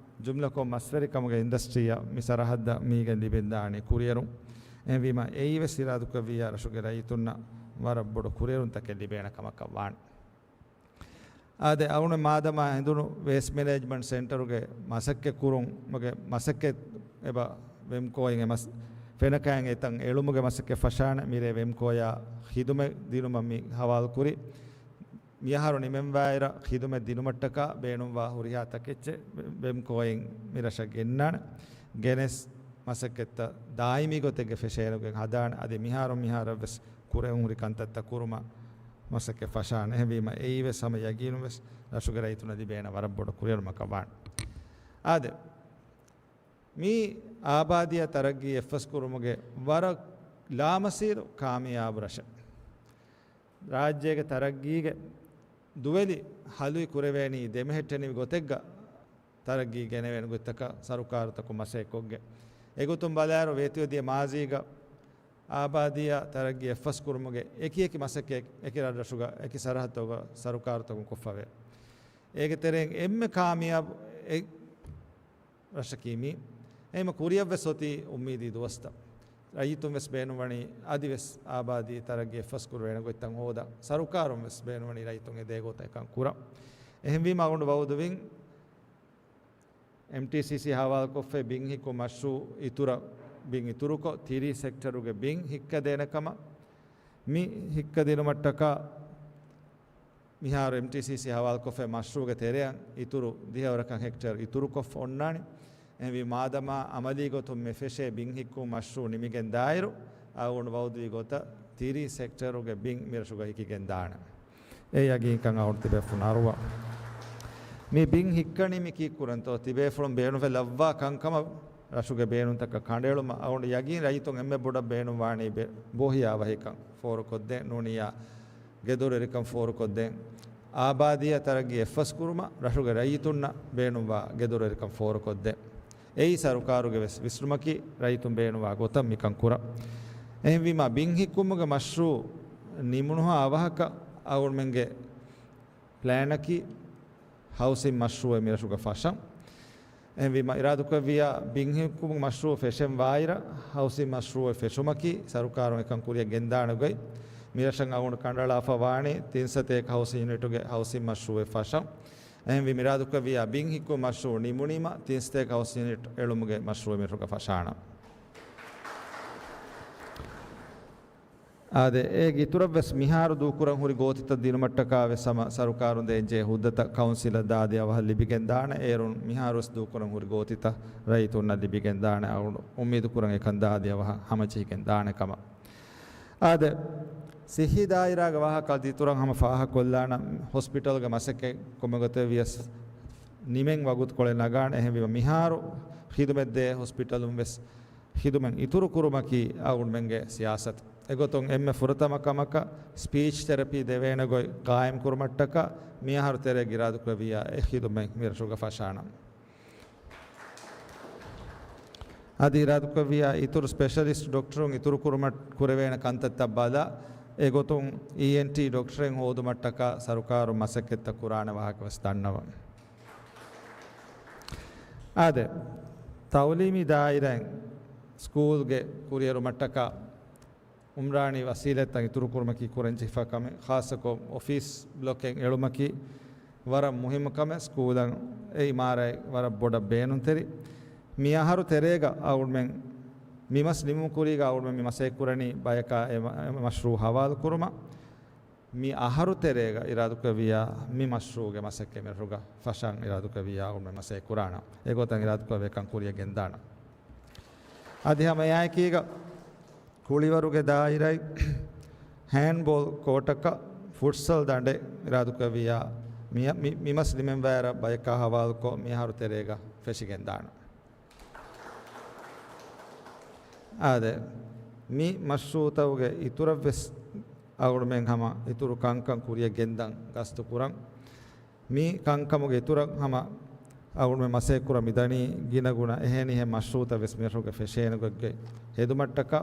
ޖުމްލަކޮށް މަސްވެރިކަމުގެ އިންޑަސްޓްރީއަށް މި ސަރަހައްދަށް މީގެން ލިބެންދާނީ ކުރިއެރުން. އެހެންވީމަ، އެއީވެސް އިރާދަކުރެއްވިއްޔާ ރަށުގެ ރައްޔިތުންނަށް ވަރަށް ބޮޑު ކުރިއެރުންތަކެއް ލިބޭނެ ކަމަކަށް ވާނެ. އާދެ، އަޅުގަނޑު މާދަމާ ހެނދުނު ވޭސްޓް މެނޭޖްމަންޓް ސެންޓަރުގެ މަސައްކަތް ކުރުމުގެ މަސައްކަތް އެބަ ވެމްކޯއިން އެ މަސް ފެނަކައިން އެތަން އެޅުމުގެ މަސައްކަތް ފަށާނެ. މިރޭ ވެމްކޯޔާ ޚިދުމަތް ދިނުމަށް މި ހަވާލުކުރި. މިއަހަރު ނިމެންވާއިރަށް ޚިދުމަތް ދިނުމަށްޓަކާ ބޭނުންވާ ހުރިހާ ތަކެއްޗެއް ވެ-، ވެމްކޯއިން މިރަށަށް ގެންނާނެ. ގެނެސް މަސައްކަތްތައް ދާއިމީ ގޮތެއްގެ ފެށޭނެގޮތް ހަދާނެ. އަދި މިހާރު މިހާރަށް ވެސް ކުރެވެން ހުރި ކަންތައްތައް ކުރުމަށް މަސައްކަތް ފަށާނެ. އެހެންވީމަ، އެއީވެސް ހަމަ ޔަގީނުންވެސް ރަށުގެ ރައްޔިތުންނަށް ލިބޭނެ ވަރަށް ބޮޑު ކުރިއެރުމަކަށް ވާނެ. އާދެ، މީ އާބާދީއާ ތަރައްގީ އެއްފަސްކުރުމުގެ ވަރަށް ލާމަސީރު ކާމިޔާބު ރަށެއް. ރާއްޖޭގެ ތަރައްގީގެ ދުވެލި ހަލުއި ކުރެވޭނީ ދެމެހެއްޓެނިވި ގޮތެއްގަ ތަރައްގީ ގެނެވޭނެ ގޮތްތަކަށް ސަރުކާރުތަކުން މަސައްކަތްކޮށްގެން. އެގޮތުން ބަލާއިރު، ވޭތުވެދިޔަ މާޒީގަ އާބާދީއާ ތަރައްގީ އެއްފަސްކުރުމުގެ އެކިއެކި މަސައްކަތް އެކި ރަށްރަށުގަ އެކި ސަރަހައްދުގަ ސަރުކާރުތަކުން ކޮށްފަވޭ. އޭގެ ތެރެއިން އެންމެ ކާމިޔާބު އެއް ރަށަކީ މީ. އެހެންވީމަ ކުރިއަށްވެސް އޮތީ އުއްމީދީ ދުވަސްތައް. ރައްޔިތުން ވެސް ބޭނުންވަނީ އަދިވެސް އާބާދީ ތަރައްގީ އެއްފަސްކުރެވޭނެ ގޮތްތައް ހޯދަން. ސަރުކާރުން ވެސް ބޭނުންވަނީ ރައްޔިތުން އެދޭ ގޮތަށް އެކަން ކުރަން. އެހެންވީމަ އަޅުގަނޑު ވައުދުވިން، އެމްޓީސީސީ ހަވާލުކޮށްފައި ބިން ހިއްކުން މަޝްރޫއު އިތުރަށް ބިން އިތުރުކޮށް، ތިރީސް ހެކްޓަރުގެ ބިން ހިއްކަދޭނެ ކަމަށް. މި ހިއްކަދިނުމަށްޓަކާ މިހާރު އެމްޓީސީސީ ހަވާލުކޮށްފައި މަޝްރޫއުގެ ތެރެއަށް އިތުރު ދިހަވަރަކަށް ހެކްޓަރު އިތުރުކޮށްފަ އޮންނާނެ. އެހެންވީ މާދަމާ އަމަލީ ގޮތުން މި ފެށޭ ބިން ހިއްކުން މަޝްރޫއު ނިމިގެން ދާއިރު، އަޅުގަނޑު ވައުދުވި ގޮތަށް ތިރީސް ހެކްޓަރުގެ ބިން މިރަށުގަ ހިކިގެން ދާނެ. އެ ޔަގީންކަން އަޅުގަނޑު ތިބޭފުޅުން އަރުވަން. މި ބިން ހިއްކަނީ މި ކީއްކުރަންތޯ؟ ތިބޭފުޅުން ބޭނުންވެ ލައްވާ ކަންކަމަށް ރަށުގެ ބޭނުންތަކަށް ކަނޑައެޅުމަށް. އަޅުގަނޑު ޔަގީން ރައްޔިތުން އެންމެ ބޮޑަށް ބޭނުންވާނީ ބެ-، ބޯހިޔާ އަވަހިކަން ފޯރުކޮށްދޭން ނޫނިއްޔާ ގެދޮރުވެރިކަން ފޯރުކޮށްދޭން. އާބާދީއާ ތަރައްގީ އެއްފަސްކުރުމަށް ރަށުގެ ރައްޔިތުންނަށް ބޭނުންވާ ގެދޮރުވެރިކަން ފޯރުކޮށްދޭން. އެއީ ސަރުކާރުގެ ވެސް ވިސްނުމަކީ ރައްޔިތުން ބޭނުންވާ ގޮތަށް މިކަން ކުރަން. އެހެންވީމާ، ބިން ހިއްކުމުގެ މަޝްރޫއު ނިމުނުހާ އަވަހަކަށް އަޅުގަނޑުމެންގެ ޕްލޭނަކީ ހައުސިން މަޝްރޫއެއް މިރަށުގަ ފަށަން. އެހެންވީމަ، އިރާދަކުރެއްވިއްޔާ ބިން ހިއްކުމުގެ މަޝްރޫއު ފެށެން ވާއިރަށް، ހައުސިން މަޝްރޫއެއް ފެށުމަކީ ސަރުކާރުން އެކަން ކުރިއަށް ގެންދާނެ ގޮތް. މިރަށަށް އަޅުގަނޑު ކަނޑައަޅާފަ ވާނީ ތިން ސަތޭކަ ހައުސިން ޔުނިޓުގެ ހައުސިން މަޝްރޫއެއް ފަށަން. އެހެންވީ، މިރާދަކުރެއްވިއްޔާ ބިން ހިއްކުމުގެ މަޝްރޫއު ނިމުނީމަ، ތިން ސަތޭކަ ހައުސިން ޔުނިޓް އެޅުމުގެ މަޝްރޫއެއް މިރަށުގަ ފަށާނަން. އާދެ، އޭގެ އިތުރަށްވެސް މިހާރު ދޫކުރަން ހުރި ގޯތިތައް ދިނުމަށްޓަކާވެސް ހަމަ ސަރުކާރުން ދޭންޖެހޭ ހުއްދަތައް ކައުންސިލަށް ދާދި އަވަހަށް ލިބިގެންދާނެ. އޭރުން މިހާރުވެސް ދޫކުރަން ހުރި ގޯތިތައް ރައްޔިތުންނަށް ލިބިގެންދާނެ. އަޅުގަނޑު އުއްމީދު ކުރަން އެކަން ދާދި އަވަހަށް ހަމަޖެހިގެން ދާނެ ކަމަށް. އާދެ، ސިއްހީ ދާއިރާގެ ވާހަކަ އަދި އިތުރަށް ހަމަ ފާހަގަކޮށްލާނަން. ހޮސްޕިޓަލްގެ މަސައްކަތް ކޮންމެ ގޮތެއް ވިޔަސް ނިމެން ވަގުތުކޮޅެއް ނަގާނެ. އެހެންވީމަ، މިހާރު ޚިދުމަތްދޭ ހޮސްޕިޓަލުން ވެސް ޚިދުމަތް އިތުރު ކުރުމަކީ އަޅުގަނޑުމެންގެ ސިޔާސަތު. އެގޮތުން އެންމެ ފުރަތަމަ ކަމަކަށް ސްޕީޗް ތެރަޕީ ދެވޭނެ ގޮތް ގާއިމް ކުރުމަށްޓަކާ މިއަހަރު ތެރޭގަ އިރާދަކުރެއްވިއްޔާ އެ ޚިދުމަތް މިރަށުގަ ފަށާނަން. އަދި އިރާދަކުރެއްވިއްޔާ އިތުރު ސްޕެޝަލިސްޓް ޑޮކްޓަރުން އިތުރު ކުރުމަށް ކުރެވޭނެ ކަންތައްތައް ބަލާ، އެގޮތުން އީއެންޓީ ޑޮކްޓަރެއް ހޯދުމަށްޓަކާ ސަރުކާރުން މަސައްކަތްތައް ކުރާނެ ވާހަކަ ވެސް ދަންނަވަން. އާދެ، ތައުލީމީ ދާއިރާއިން ސްކޫލްގެ ކުރިއެރުމަށްޓަކާ އުމްރާނީ ވަސީލަތްތައް އިތުރުކުރުމަކީ ކުރަންޖެހިފަ ކަމެއް. ޚާއްޞަކޮށް އޮފީސް ބްލޮކެއް އެޅުމަކީ ވަރަށް މުހިއްމު ކަމެއް. ސްކޫލަށް އެ އިމާރާތް ވަރަށް ބޮޑަށް ބޭނުންތެރި. މި އަހަރު ތެރޭގަ އަޅުމެން މި މަސް ނިމުމުގެ ކުރީގަ އަޅުމެން މި މަސައްކަތް ކުރަނީ ބަޔަކާ އެ މަ-، އެ މަޝްރޫއު ހަވާލު ކުރުމަށް. މި އަހަރު ތެރޭގަ އިރާދަކުރެއްވިއްޔާ މި މަޝްރޫއުގެ މަސައްކަތް މިރަށުގަ ފަށަން އިރާދަކުރެއްވިއްޔާ އަޅުމެން މަސައްކަތް ކުރާނަން. އެގޮތަށް އިރާދަކުރެއްވި ކަން ކުރިއަށް ގެންދާނަން. އަދި ހަމަ އެއާއެކީގަ ކުޅިވަރުގެ ދާއިރާއި ހޭންޑްބޯލް ކޯޓަކަށް ފުޓްސަލް ދަނޑެއް އިރާދަކުރެއްވިއްޔާ މި، މި، މި މަސް ނިމެންވާއިރަށް ބަޔަކާ ހަވާލުކޮށް މި އަހަރު ތެރޭގަ ފެށިގެންދާނަން. އާދެ، މި މަޝްރޫއުތަކުގެ އިތުރަށްވެސް އަޅުމެން ހަމަ އިތުރު ކަންކަން ކުރިއަށް ގެންދަން ގަސްތު ކުރަން. މި ކަންކަމުގެ އިތުރަށް ހަމަ އަޅުމެން މަސައްކަތް ކުރަން މިދަނީ ގިނަގުނަ އެހެނިހެން މަޝްރޫއުތައް ވެސް މިރަށުގެ ފެށޭނެގޮތްގެ ހެދުމަށްޓަކާ.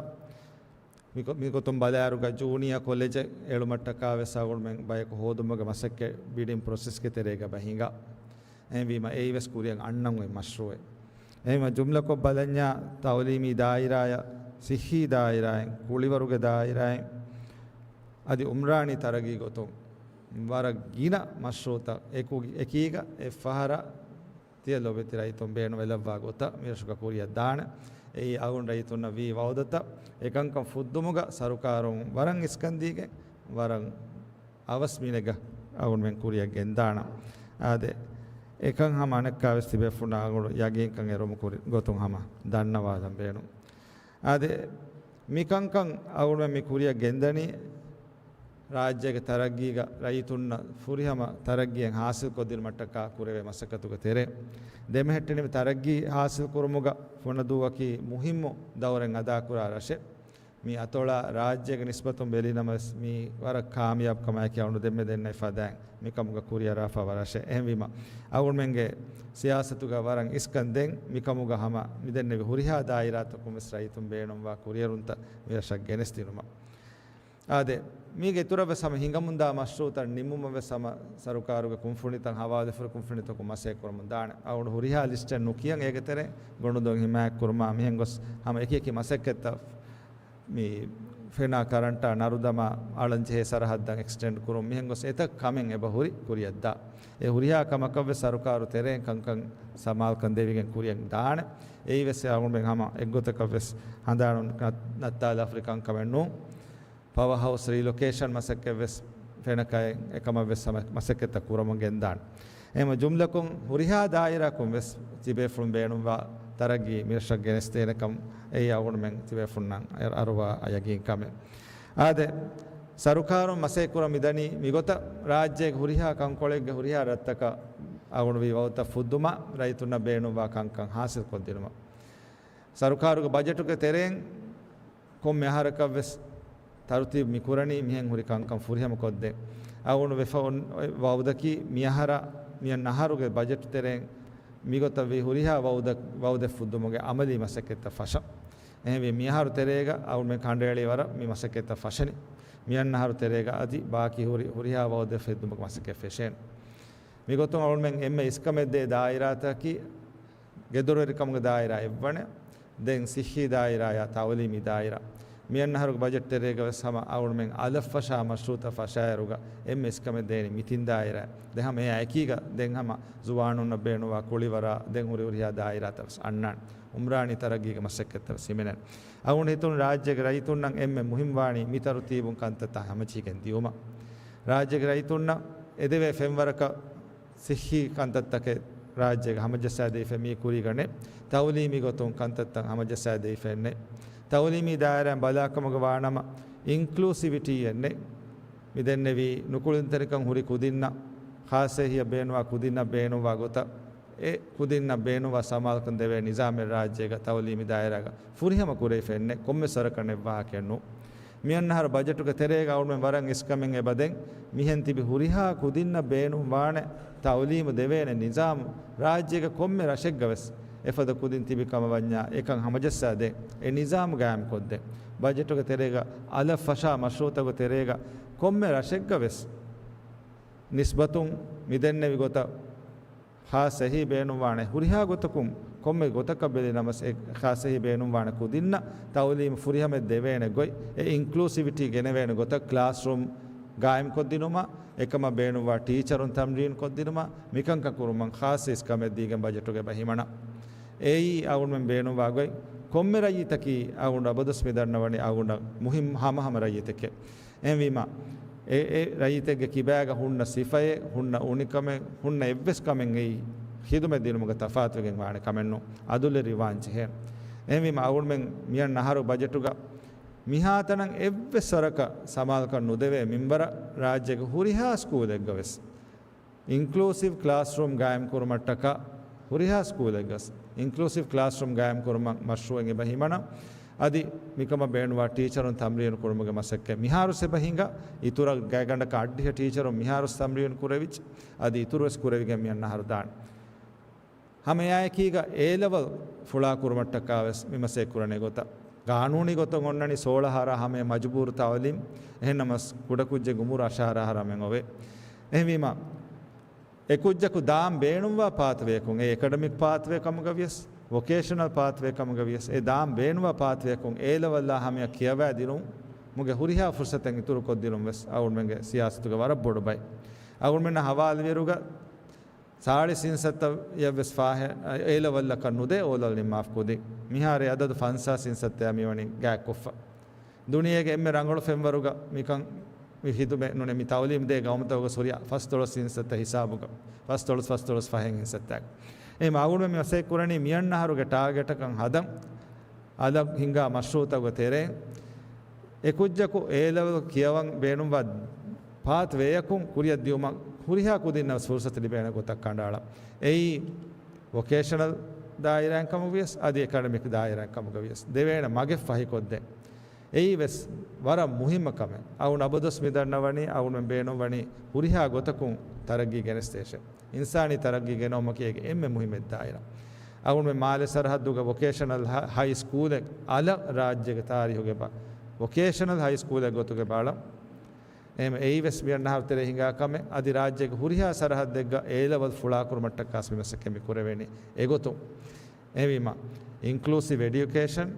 މިގޮ-، މިގޮތުން ބަލާއިރުގަ ޖޫނިއާ ކޮލެޖެއް އެޅުމަށްޓަކާ ވެސް އަޅުމެން ބަޔަކު ހޯދުމުގެ މަސައްކަތް ބިޑިން ޕްރޮސެސްގެ ތެރޭގަ ބަ ހިނގާ. އެހެންވީމަ އެއީ ވެސް ކުރިއަށް އަންނަން އޮތް މަޝްރޫއެއް. އެހެންވީމަ ޖުމްލަކޮށް ބަލަންޏާ ތައުލީމީ ދާއިރާއަށް، ސިއްހީ ދާއިރާއިން، ކުޅިވަރުގެ ދާއިރާއިން، އަދި އުމްރާނީ ތަރައްގީ ގޮތުން ވަރަށް ގިނަ މަޝްރޫއުތައް އެކު-، އެކީގަ އެއްފަހަރާ ތިޔަ ލޯބިވެތި ރައްޔިތުން ބޭނުންވެލައްވާ ގޮތަށް މިރަށުގަ ކުރިއަށް ދާނެ. އެއީ އަޅުގަނޑު ރައްޔިތުންނަށް ވީ ވައުދަތައް. އެކަންކަން ފުއްދުމުގަ ސަރުކާރުން ވަރަށް އިސްކަންދީގެން ވަރަށް އަވަސް މީނެއްގަ އަޅުގަނޑުމެން ކުރިއަށް ގެންދާނަން. އާދެ، އެކަން ހަމަ އަނެއްކާވެސް ތިބޭފުޅުންނަށް އަޅުގަނޑު ޔަގީންކަން އެރުމު ކުރި ގޮތުން ހަމަ ދަންނަވާލަން ބޭނުން. އާދެ، މިކަންކަން އަޅުގަނޑުމެން މި ކުރިއަށް ގެންދަނީ، ރާއްޖޭގެ ތަރައްގީގަ ރައްޔިތުންނަށް ފުރިހަމަ ތަރައްގީއެއް ހާސިލްކޮށްދިނުމަށްޓަކާ ކުރެވޭ މަސައްކަތުގެ ތެރޭ. ދެމެހެއްޓެނިވި ތަރައްގީ ހާސިލްކުރުމުގަ ފުނަދޫއަކީ މުހިއްމު ދައުރެއް އަދާކުރާ ރަށެއް. މި އަތޮޅާ ރާއްޖޭގެ ނިސްބަތުން ބެލިނަމަވެސް، މީ ވަރަށް ކާމިޔާބު ކަމާއެކީ އަޅުގަނޑު ދެންމެ ދެންނެވި ފަދައިން މިކަމުގަ ކުރިއަރާފަ ވަރަށެއް. އެހެންވީމަ، އަޅުގަނޑުމެންގެ ސިޔާސަތުގަ ވަރަށް އިސްކަން ދެން މިކަމުގަ ހަމަ މިދެންނެވި ހުރިހާ ދާއިރާތަކުން ވެސް ރައްޔިތުން ބޭނުންވާ ކުރިއެރުންތައް މިރަށަށް ގެނެސް ދިނުމަށް. އާދެ، މީގެ އިތުރަށް ވެސް ހަމަ ހިނގަމުންދާ މަޝްރޫއުތައް ނިމުމަށް ވެސް ހަމަ ސަރުކާރުގެ ކުންފުނިތައް ހަވާލުވެފަ ކުންފުނިތަކުން މަސައްކަތް ކުރަމުން ދާނެ. އަޅުގަނޑު ހުރިހާ ލިސްޓެއް ނުކިޔަން އޭގެ ތެރޭ ގޮނޑުދޮށް ހިމާޔަތް ކުރުމާ މިހެން ގޮސް ހަމަ އެކި އެކި މަސައްކަތްތައް މި ފެނާ ކަރަންޓާ ނަރުދަމާ އަޅަންޖެހޭ ސަރަހައްދަށް އެކްސްޓެންޑް ކުރުން މިހެން ގޮސް އެތައް ކަމެއް އެބަ ހުރި ކުރިއަށްދާ. އެ ހުރިހާ ކަމަކަށް ވެސް ސަރުކާރު ތެރެއިން ކަންކަން ސަމާލުކަން ދެވިގެން ކުރިއަށް ދާނެ. އެއީ ވެސް އަޅުގަނޑުމެން ހަމަ އެއްގޮތަކަށް ވެސް ހަނދާނުން ނަ-، ނައްތާލާފަ ހުރި ކަންކަމެއް ނޫން. ޕަވަރ ހައުސް ރީލޮކޭޝަން މަސައްކަތް ވެސް ފެނަކައި އެކަމަށް ވެސް ހަމަ މަސައްކަތްތައް ކުރަމުން ގެންދާނެ. އެހެން ޖުމްލަކޮށް ހުރިހާ ދާއިރާއަކުން ވެސް ތިބޭފުޅުން ބޭނުންވާ ތަރައްގީ މިރަށަށް ގެނެސްދޭނެކަން އެއީ އަޅުގަނޑުމެން ތިބޭފުޅުންނަށް އަރުވާ ޔަގީން ކަމެއް. އާދެ، ސަރުކާރުން މަސައްކަތް ކުރަން މިދަނީ މިގޮތަށް ރާއްޖޭގެ ހުރިހާ ކަންކޮޅެއްގެ ހުރިހާ ރަށްތަކަށް އަޅުގަނޑު ވީ ވައުދުތައް ފުއްދުމަށް ރައްޔިތުންނަށް ބޭނުންވާ ކަންކަން ހާސިލްކޮށްދިނުމަށް. ސަރުކާރުގެ ބަޖެޓުގެ ތެރެއިން ކޮންމެ އަހަރަކަށް ވެސް ތަރުތީބު މި ކުރަނީ މިހެން ހުރި ކަންކަން ފުރިހަމަ ކޮށްދޭން. އަޅުގަނޑު ވެފަ އޮން ވައުދަކީ މިއަހަރަށް، މިއަންނަ އަހަރުގެ ބަޖެޓު ތެރެއިން މިގޮތަށް ވީ ހުރިހާ ވައުދަ-، ވައުދެއް ފުއްދުމުގެ އަމަލީ މަސައްކަތްތައް ފަށަން. އެހެންވީ މިއަހަރު ތެރޭގަ އަޅުގަނޑުމެން ކަނޑައެޅީ ވަރަށް މި މަސައްކަތްތައް ފަށަނީ. މިއަންނަ އަހަރު ތެރޭގަ އަދި ބާކީ ހުރި-، ހުރިހާ ވައުދެއް ފެއްދުމުގެ މަސައްކަތް ފެށޭނެ. މިގޮތުން އަޅުގަނޑުމެން އެންމެ އިސްކަމެއް ދޭ ދާއިރާތަކީ ގެދޮރުވެރިކަމުގެ ދާއިރާ އެއްވަނެ، ދެން ސިއްހީ ދާއިރާޔާ ތައުލީމީ ދާއިރާ. މިއަންނަ އަހަރުގެ ބަޖެޓް ތެރޭގަ ވެސް ހަމަ އަޅުގަނޑުމެން އަލަށްފަށާ މަޝްރޫއުތައް ފަށާއިރުގަ އެންމެ އިސްކަމެއް ދޭނީ މި ތިން ދާއިރާ. ދެން ހަމަ އެއާ އެކީގަ ދެން ހަމަ ޒުވާނުންނަށް ބޭނުންވާ ކުޅިވަރާ ދެން ހުރި ހުރިހާ ދާއިރާތައް ވެސް އަންނާނެ. އުމްރާނީ ތަރައްގީގެ މަސައްކަތްތައް ވެސް ހިމެނޭނެ. އަޅުގަނޑު ހިތުން ރާއްޖޭގެ ރައްޔިތުންނަށް އެންމެ މުހިންމުވާނީ މި ތަރުތީބުން ކަންތައްތައް ހަމަޖެހިގެން ދިޔުމަށް. ރާއްޖޭގެ ރައްޔިތުންނަށް އެދެވޭ ފެންވަރަކަށް ސިއްހީ ކަންތައްތަކެއް ރާއްޖޭގަ ހަމަޖައްސާދެވިފައި މީ ކުރީގަ ނެތް. ތައުލީމީ ގޮތުން ކަންތައްތައް ހަމަޖައްސާދެވިފައެއް ނެތް. ތައުލީމީ ދާއިރާއިން ބަލާކަމުގަ ވާނަމަ، އިންކްލޫސިވިޓީއެއް ނެތް. މި ދެންނެވީ ނުކުޅުންތެރިކަން ހުރި ކުދިންނަށް، ޚާއްޞަ އެހީއަށް ބޭނުންވާ ކުދިންނަށް ބޭނުންވާ ގޮތަށް، އެ ކުދިންނަށް ބޭނުންވާ ސަމާލުކަން ދެވޭ ނިޒާމެއް ރާއްޖޭގަ ތައުލީމީ ދާއިރާގަ ފުރިހަމަ ކުރެވިފައެއް ނެތް. ކޮންމެސް ވަރަކަށް ނެތް ވާހަކައެއް ނޫން. މިއަންނަ އަހަރު ބަޖެޓުގެ ތެރޭގަ އަޅުމެން ވަރަށް އިސްކަމެއް އެބަދޭން، މިހެން ތިބި ހުރިހާ ކުދިންނަށް ބޭނުންވާނެ ތައުލީމު ދެވޭނެ ނިޒާމު ރާއްޖޭގެ ކޮންމެ ރަށެއްގަ ވެސް އެފަދަ ކުދިން ތިބި ކަމަށް ވަންޏާ އެކަން ހަމަޖައްސާދޭން، އެ ނިޒާމު ގާއިމްކޮށްދޭން. ބަޖެޓުގެ ތެރޭގަ އަލަށް ފަށާ މަޝްރޫއުތަކުގެ ތެރޭގަ ކޮންމެ ރަށެއްގަ ވެސް ނިސްބަތުން މިދެންނެވި ގޮތަށް ޚާއްޞަ އެހީ ބޭނުންވާނެ. ހުރިހާ ގޮތަކުން ކޮންމެ ގޮތަކަށް ބެލި ނަމަސް އެ ޚާއްސައެހީ ބޭނުންވާނެ ކުދިންނަށް ތައުލީމު ފުރިހަމަ ދެވޭނެ ގޮތް، އެ އިންކްލޫސިވިޓީ ގެނެވޭނެ ގޮތަށް ކްލާސްރޫމް ގާއިމްކޮށްދިނުމަށް، އެކަމަށް ބޭނުންވާ ޓީޗަރުން ތަމްރީން ކޮށްދިނުމަށް، މިކަންކަން ކުރުމަށް ޚާއްސަ އިސްކަމެއް ދީގެން ބަޖެޓުގެ ބަ ހިމަނަ. އެއީ އަޅުގަނޑުމެން ބޭނުންވާ ގޮތް. ކޮންމެ ރައްޔިތަކީ އަޅުގަނޑު އަބަދުސް މިދަންނަވަނީ އަޅުގަނޑަށް މުހިންމު ހަމަހަމަ ރައްޔިތެކޭ. އެހެންވީމަ، އެ، އެ ރައްޔިތެއްގެ ކިބާގަ ހުންނަ ސިފައެއް، ހުންނަ އުނިކަމެއް، ހުންނަ އެއްވެސް ކަމެއް އެއީ ޚިދުމަތް ދިނުމުގަ ތަފާތުވެގެން ވާނެ ކަމެއްނު، އަދުލެއް ރިވާން ޖެހޭ. އެހެންވީމަ އަޅުގަނޑުމެން މިއަންނަ އަހަރު ބަޖެޓުގަ މިހާތަނަށް އެއްވެސް ވަރަކަށް ސަމާލުކަން ނުދެވޭ މިންވަރަށް ރާއްޖޭގެ ހުރިހާ ސްކޫލެއްގަވެސް އިންކްލޫސިވް ކްލާސްރޫމް ގާއިމްކުރުމަށްޓަކާ ހުރިހާ ސްކޫލެއްގަސް އިންކްލޫސިވް ކްލާސްރޫމް ގާއިމްކުރުމަށް މަޝްރޫއެއް އެބަ ހިމަނަ. އަދި މިކަމަށް ބޭނުންވާ ޓީޗަރުން ތަމްރީނު ކުރުމުގެ މަސައްކަތް މިހާރުސް އެބަ ހިނގާ. އިތުރަށް ގާތްގަނޑަކަށް އަށްޑިހަ ޓީޗަރުން މިހާރުސް ތަމްރީނު ކުރެވިއްޖެ. އަދި އިތުރުވެސް ކުރެވިގެން މިއަންނަ އަހަރު ދާނެ. ހަމައެއާއެކީގަ އޭ ލެވެލް ފުޅާކުރުމަށްޓަކާވެސް މިމަސައްކަތް ކުރަނީ ގޮތަށް. ގާނޫނީ ގޮތުން އޮންނަނީ ސޯޅަ އަހަރާ ހަމަޔަށް މަޖުބޫރު ތައުލީމް. އެހެންނަމަސް ކުޑަކުއްޖެއްގެ އުމުރު އަށާރަ އަހަރާމެން އޮވޭ. އެހެންވީމަ، އެކުއްޖަކު ދާން ބޭނުންވާ ޕާތްވޭއަކުން، އެ އެކަޑަމިކް ޕާތްވޭ ކަމުގަ ވިޔަސް، ވޮކޭޝަނަލް ޕާތްވޭ ކަމުގަ ވިޔަސް، އެ ދާން ބޭނުންވާ ޕާތްވޭއަކުން އޭ ލެވެލްއާ ހަމަޔަށް ކިޔަވައިދިނުމުގެ ހުރިހާ ފުރުސަތެއް އިތުރުކޮށްދިނުން ވެސް އަޅުގަނޑުމެންގެ ސިޔާސަތުގެ ވަރަށް ބޮޑު ބައެއް. އަޅުގަނޑުމެންނަށް ހަވާލުވިއިރުގަ ސާޅީސް ހިންސައްތައަށްވެސް ފާހެ-، އޭ ލެވެލްއަކަށް ނުދޭ އޯލެވެލް ނިންމާފަ ކުދިން. މިހާރު އެ އަދަދު ފަންސާސް ހިންސައްތައާ މިވަނީ ގާތްކޮށްފަ. ދުނިޔޭގެ އެންމެ ރަނގަޅު ފެންވަރުގަ މިކަން މި ޚިދުމަތް ނޫނޭ، މި ތައުލީމް ދޭ ގައުމުތަކުގަ ހުރި ފަސްދޮޅަސް ހިންސައްތަ ހިސާބުގަ، ފަސްދޮޅަސް، ފަސްދޮޅަސް ފަހެއް ހިންސައްތައެއް. އެހެން އަޅުގަނޑުމެން މި މަސައްކަތް ކުރަނީ މިއަންނަ އަހަރުގެ ޓާގެޓަކަށް ހަދަން، އަލަށް ހިންގާ މަޝްރޫއުތަކުގެ ތެރެއިން އެކުއްޖަކު އޭ ލެވެލް ކިޔަވަން ބޭނުންވާ ޕާތް ވޭއަކުން ކުރިއަށް ދިއުމަށް ހުރިހާ ކުދިންނަށް ފުރުސަތު ލިބޭނެ ގޮތަށް ކަނޑައަޅަން. އެއީ ވޮކޭޝަނަލް ދާއިރާއިން ކަމުގަ ވިޔަސް، އަދި އެކަޑަމިކް ދާއިރާއިން ކަމުގަ ވިޔަސް ދެވޭނެ މަގެއް ފަހިކޮށްދޭން. އެއީ ވެސް ވަރަށް މުހިއްމު ކަމެއް. އަޅުގަނޑު އަބަދުވެސް މިދަންނަވަނީ އަޅުގަނޑުމެން ބޭނުންވަނީ ހުރިހާ ގޮތަކުން ތަރައްގީ ގެނެސްދޭށޭ. އިންސާނީ ތަރައްގީ ގެނައުމަކީ އޭގެ އެންމެ މުހިއްމު ދާއިރާ. އަޅުގަނޑުމެން މާލެ ސަރަހައްދުގަ ވޮކޭޝަނަލް ހަ-، ހައި ސްކޫލެއް އަލަށް ރާއްޖޭގެ ތާރީހުގެ ބަ-، ވޮކޭޝަނަލް ހައި ސްކޫލެއް ގޮތުގަ ބަލަން. އެހެން އެއީ ވެސް މިއަންނަ އަހަރު ތެރޭ ހިނގާ ކަމެއް. އަދި ރާއްޖޭގެ ހުރިހާ ސަރަހައްދެއްގަ އޭ ލެވެލް ފުޅާކުރުމަށްޓަކާސް މި މަސައްކަތް މި ކުރެވޭނީ އެގޮތުން. އެހެންވީމަ، އިންކްލޫސިވް އެޑިއުކޭޝަން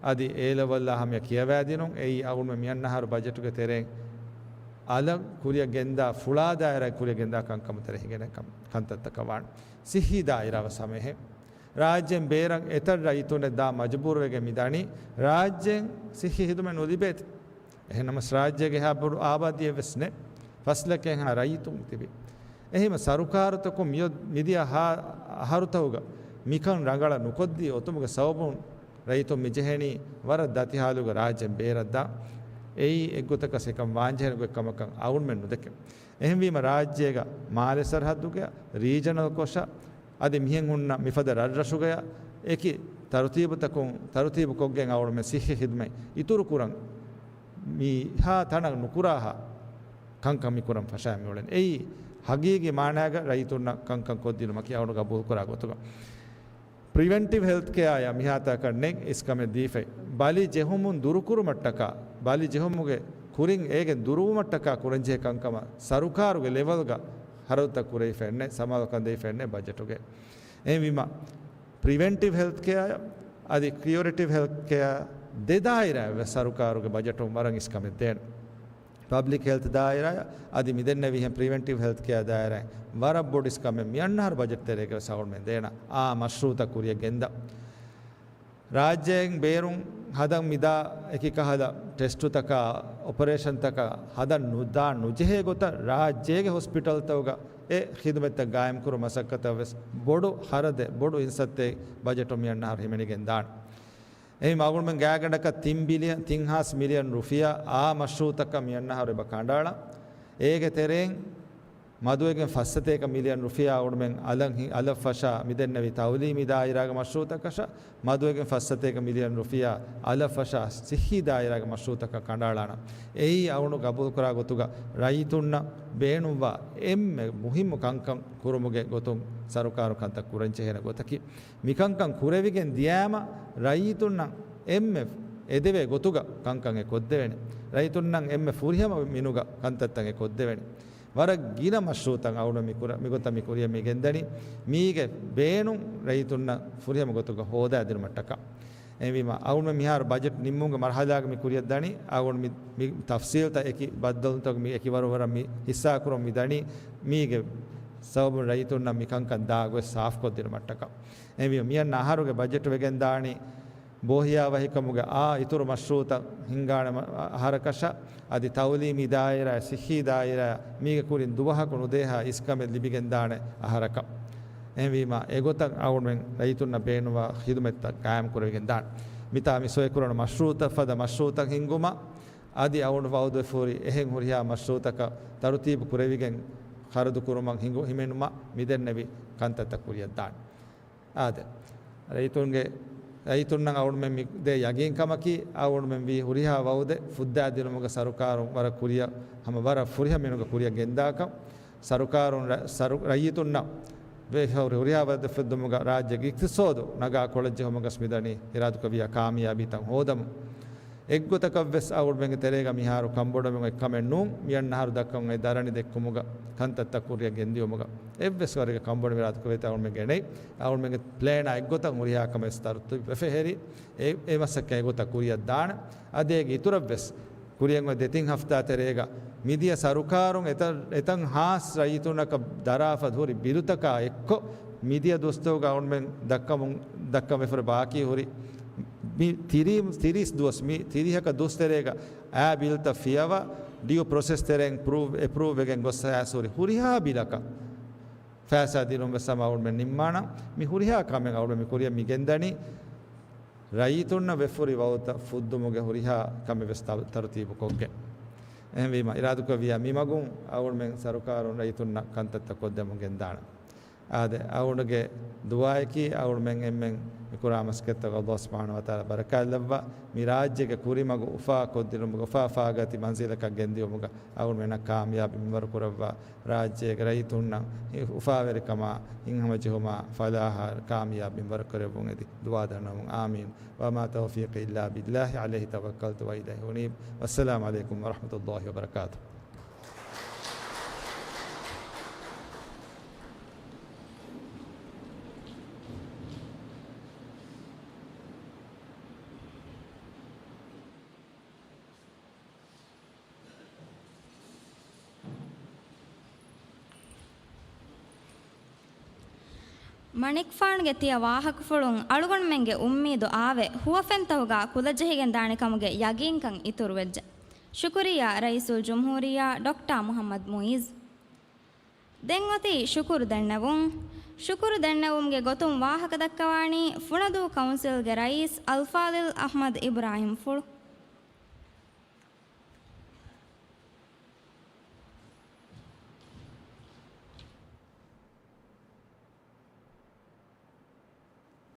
އަދި އޭ ލެވެލްއާ ހަމަޔަށް ކިޔަވައިދިނުން އެއީ އަޅުގަނޑުމެން މިއަންނަ އަހަރު ބަޖެޓުގެ ތެރެއިން އަލަށް ކުރިއަށް ގެންދާ ފުޅާ ދާއިރާ ކުރިއަށް ގެންދާ ކަންކަމަށް ތެރޭ ހިނގެނެ ކަން-، ކަންތައްތަކަށް ވާނެ. ސިއްހީ ދާއިރާ ވެސް ހަމައެހެން. ރާއްޖޭން ބޭރަށް އެތައް ރައްޔިތުންނެއް ދާން މަޖުބޫރުވެގެން މި ދަނީ، ރާއްޖޭން ސިއްހީ ހިދުމަތް ނުލިބޭތި. އެހެންނަމަސް ރާއްޖޭގެ އެހާ ބޮޑު އާބާދީއެއް ވެސް ނެތް. ފަސް ލަކައެއްހާ ރައްޔިތުން ތިބި. އެހީމަ ސަރުކާރުތަކުން މިއޮ-، މިދިޔަ ހާ އަހަރުތަކުގަ މިކަން ރަނގަޅަށް ނުކޮށްދީ އޮތުމުގެ ސަބަބުން ރައްޔިތުން މިޖެހެނީ ވަރަށް ދަތި ހާލުގަ ރާއްޖޭން ބޭރަށްދާން. އެއީ އެއްގޮތަކަށް އެކަން ވާންޖެހޭނެ ގޮތް ކަމަކަށް އަޅުގަނޑުމެން ނުދެކެން. އެހެންވީމަ ރާއްޖޭގަ މާލެ ސަރަހައްދުގަ ރީޖަނަލް ކޮށަށް އަދި މިހެން ހުންނަ މިފަދަ ރަށްރަށުގަޔަށް އެކި ތަރުތީބުތަކުން ތަރުތީބުކޮށްގެން އަޅުގަނޑުމެން ސިއްހީ ހިދުމަތް އިތުރުކުރަން މިހާ ތަނަށް ނުކުރާހާ ކަންކަން މިކުރަން ފަށައި މިއުޅެނީ. އެއީ ހަގީގީ މާނާގަ ރައްޔިތުންނަށް ކަންކަން ކޮށްދިނުމަކީ އަޅުގަނޑު ގަބޫލުކުރާ ގޮތުގަ. ޕްރިވެންޓިވް ހެލްތް ކެއާއަށް މިހާތަކަށް ނެތް އިސްކަމެއް ދީފައި. ބަލި ޖެހުމުން ދުރުކުރުމަށްޓަކާ، ބަލި ޖެހުމުގެ ކުރިން އޭގެން ދުރުވުމަށްޓަކާ ކުރަންޖެހޭ ކަންކަމަށް ސަރުކާރުގެ ލެވެލްގަ ހަރަދުތައް ކުރެވިފައެއްނެތް، ސަމާލުކަން ދެވިފައެއްނެތް ބަޖެޓުގަ. އެހެންވީމަ، ޕްރިވެންޓިވް ހެލްތް ކެއާއަށް އަދި ކްރިއޮރިޓިވް ހެލްތް ކެއާ ދެ ދާއިރާއަށް ވެސް ސަރުކާރުގެ ބަޖެޓުން ވަރަށް އިސްކަމެއް ދޭނެ. ޕަބްލިކް ހެލްތް ދާއިރާއަށް އަދި މިދެންނެވިހެން ޕްރިވެންޓިވް ހެލްތް ކެއާ ދާއިރާއަށް ވަރަށް ބޮޑު އިސްކަމެއް މިއަންނަ އަހަރު ބަޖެޓް ތެރޭގަ ވެސް އަޅުގަނޑުމެން ދޭނަ. އާ މަޝްރޫއުތައް ކުރިއަށް ގެންދަން. ރާއްޖޭން ބޭރުން ހަދަން މިދާ އެކި ކަހަލަ ޓެސްޓުތަކާ، އޮޕަރޭޝަންތަކާ ހަދަން ނުދާ ނުޖެހޭ ގޮތަށް ރާއްޖޭގެ ހޮސްޕިޓަލްތަކުގަ އެ ޚިދުމަތްތައް ގާއިމްކުރު މަސައްކަތަށް ވެސް ބޮޑު ޚަރަދެއް، ބޮޑު އިންސައްތައެއް ބަޖެޓު މިއަންނަ އަހަރު ހިމެނިގެން ދާނެ. އެހެން އަޅުގަނޑުމެން ގާތްގަނޑަކަށް ތިން ބިލިއަން، ތިން ހާސް މިލިއަން ރުފިޔާ އާ މަޝްރޫއުތަކަށް މިއަންނަ އަހަރު އެބަ ކަނޑައަޅަން. އޭގެ ތެރެއިން މަދުވެގެން ފަސް ސަތޭކަ މިލިއަން ރުފިޔާ އަޅުގަނޑުމެން އަލަށް ހި-، އަލަށް ފަށާ މިދެންނެވި ތައުލީމީ ދާއިރާގެ މަޝްރޫއުތަކަށަށް، މަދުވެގެން ފަސް ސަތޭކަ މިލިއަން ރުފިޔާ އަލަށް ފަށާ ސިއްހީ ދާއިރާގެ މަޝްރޫއުތަކަށް ކަނޑައަޅާނަން. އެއީ އަޅުގަނޑު ގަބޫލުކުރާ ގޮތުގަ ރައްޔިތުންނަށް ބޭނުންވާ އެންމެ މުހިއްމު ކަންކަން ކުރުމުގެ ގޮތުން ސަރުކާރު ކަންތައް ކުރަންޖެހޭނެ ގޮތަކީ. މިކަންކަން ކުރެވިގެން ދިޔާމަ ރައްޔިތުންނަށް އެންމެ އެދެވޭ ގޮތުގަ ކަންކަން އެ ކޮށްދެވޭނެ. ރައްޔިތުންނަށް އެންމެ ފުރިހަމަ މިނުގަ ކަންތައްތައް އެ ކޮށްދެވޭނެ. ވަރަށް ގިނަ މަޝްރޫޢުތައް އަޅުގަނޑު މި ކުރ-، މިގޮތަށް މި ކުރިޔަށް މި ގެންދަނީ. މީގެ ބޭނުން ރައްޔިތުންނަށް ފުރިހަމަ ގޮތުގަ ހޯދާދިނުމަށްޓަކާ. އެހެންވީމަ، އަޅުގަނޑު މިހާރު ބަޖެޓް ނިންމުމުގެ މަރުޙަލާގަ މި ކުރިޔަށް ދަނީ. އަޅުގަނޑު މި، މި ތަފްސީލްތައް އެކި ބައްދަލުތަކު މި އެކި ވަރު ވަރަށް މި ހިއްސާކުރަން މި ދަނީ. މީގެ ސަބަބުން ރައްޔިތުންނަށް މި ކަންކަން ދާ ގޮތް ސާފްކޮށްދިނުމަށްޓަކާ. އެހެންވީމަ، މިއަންނަ އަހަރުގެ ބަޖެޓް ވެގެން ދާނީ ބޯހިޔާވަހިކަމުގެ އާ އިތުރު މަޝްރޫޢުތައް ހިންގާނެ މަ-، އަ-، އަހަރަކަށަށް އަދި ތައުލީމީ ދާއިރާ، ސިއްހީ ދާއިރާ މީގެ ކުރިން ދުވަހަކު ނުދޭހާ އިސްކަމެއް ލިބިގެންދާނެ އަހަރަކަށް. އެހެންވީމަ، އެގޮތަށް އަޅުގަނޑުމެން ރައްޔިތުންނަށް ބޭނުންވާ ޚިދުމަތްތައް ގާއިމް ކުރެވިގެން ދާނެ. މިތާ މި ސޮއިކުރަން މަޝްރޫޢުތައް ފަދަ މަޝްރޫޢުތައް ހިންގުމަށް އަދި އަޅުގަނޑު ވައުދުވެފަ ހުރި އެހެން ހުރިހާ މަޝްރޫޢުތަކަށް ތަރުތީބު ކުރެވިގެން ޚަރަދު ކުރުމަށް ހިނގު-، ހިމެނުމަށް މިދެންނެވި ކަންތައްތައް ކުރިޔަށް ދާނެ. އާދެ، ރައްޔިތުންގެ، ރައްޔިތުންނަށް އަޅުގަނޑުމެން މި ދޭ ޔަގީންކަމަކީ، އަޅުގަނޑުމެން ވީ ހުރިހާ ވައުދެއް ފުއްދާދިނުމުގަ ސަރުކާރުން ވަރަށް ކުރިއަށް ހަމަ ވަރަށް ފުރިހަމަ މީހުންގެ ކުރިއަށް ގެންދާކަށް. ސަރުކާރުން ރަ-، ސަރު-، ރައްޔިތުންނަށް ވެ-، ހުރި ހުރިހާ ވައުދެއް ފެއްދުމުގަ ރާއްޖޭގެ އިޤްތިޞާދު ނަގާ ކޮޅަށް ޖެހުމުގަސް މިދަނީ އިރާދަކުރެއްވިޔާ ކާމިޔާބީތައް ހޯދަމުން. އެއްގޮތަކަށްވެސް އަޅުގަނޑުމެންގެ ތެރޭގަ މިހާރު ކަންބޮޑުވެމުން އެއްކަމެއް ނޫން. މިއަންނަ އަހަރު ދައްކަމުން އެ ދަރަނި ދެއްކުމުގަ ކަންތައްތައް ކުރިއަށް ގެންދިޔުމުގަ އެއްވެސް ވަރެއްގެ ކަންބޮޑުވުމުގެ އިރާދަކުރެއްވިތައް އަޅުގަނޑުމެންގެ ނެތް. އަޅުގަނޑުމެންގެ ޕްލޭނާ އެއްގޮތަށް ހުރިހާ ކަމެއް ތަރުތީބު ވެފަ ހެރި، އެ، އެ މަސައްކަތް އެގޮތަށް ކުރިއަށް ދާނެ. އަދި އޭގެ އިތުރަށްވެސް ކުރިއަށް އޮތް ދެތިން ހަފްތާ ތެރޭގަ މިދިޔަ ސަރުކާރުން އެތަ-، އެތަން ހާސް ރައްޔިތުންނަކަށް ދަރާފަ ހުރި ބިލުތަކާ އެއްކޮށް، މިދިޔަ ދުވަސްތަކުގަ އަޅުގަނޑުމެން ދައްކަމުން، ދައްކަން ވެފަ ހުރި ބާކީ ހުރި މި ތިރީ-، ތިރީސް ދުވަސް، މި ތިރީހަކަށް ދުވަސް ތެރޭގަ އާ ބިލްތައް ފިޔަވާ، ޑިއު ޕްރޮސެސް ތެރެއިން ޕްރޫވް، އެޕްރޫވް ވެގެން ގޮސް ހާސް ހުރި ހުރިހާ ބިލަކަށް ފައިސާ ދިނުން ވެސް ހަމަ އަޅުގަނޑުމެން ނިންމާނަން. މި ހުރިހާ ކަމެއް އަޅުގަނޑު މި ކުރިއަށް މި ގެންދަނީ ރައްޔިތުންނަށް ވެފަ ހުރި ވައުދުތައް ފުއްދުމުގެ ހުރިހާ ކަމެއް ވެސް ތަ-، ތަރުތީބު ކޮށްގެން. އެހެންވީމަ، އިރާދަކުރެއްވިޔާ މި މަގުން އަޅުގަނޑުމެން ސަރުކާރުން ރައްޔިތުންނަށް ކަންތައްތައް ކޮށްދެމުން ގެންދާނަން. އާދެ، އަޅުގަނޑުގެ ދުޢާއަކީ އަޅުގަނޑުމެން އެންމެން މި ކުރާ މަސައްކަތްތަކަށް ﷲ ސުބްޙާނަހޫ ވަތަޢާލާ ބަރަކާތް ލައްވާ، މި ރާއްޖޭގެ ކުރިމަގު އުފާ ކޮށްދިނުމުގެ، އުފާ އުފާގަތި މަންޒިލަކަށް ގެންދިޔުމުގަ އަޅުގަނޑުމެންނަށް ކާމިޔާބީ މިންވަރު ކުރައްވާ، ރާއްޖޭގެ ރައްޔިތުންނަށް އުފާވެރިކަމާ، ހިތްހަމަޖެހުމާ، ފަލާހާ، ކާމިޔާބީ މިންވަރު ކުރެއްވުން އެދި ދުޢާ ދަންނަވަމުން. އާމީން. وما توفيقي إلا بالله، عليه توكلت وإليه أنيب. والسلام عليكم ورحمة الله وبركاته. މަނިކުފާނުގެ ތިޔަ ވާހަކަފުޅުން އަޅުގަނޑުމެންގެ އުއްމީދު އާވެ، ހުވަފެންތަކުގަ ކުލަޖެހިގެން ދާނެ ކަމުގެ ޔަގީންކަން އިތުރުވެއްޖެ. ޝުކުރިއްޔާ ރައީސުލްޖުމްހޫރިއްޔާ ޑޮކްޓާ މުޙައްމަދު މުޢިއްޒު. ދެން އޮތީ ޝުކުރު ދެންނެވުން. ޝުކުރު ދެންނެވުމުގެ ގޮތުން ވާހަކަ ދައްކަވާނީ ފުނަދޫ ކައުންސިލްގެ ރައީސް އަލްފާޟިލް އަޙްމަދު އިބްރާހިމްފުޅު.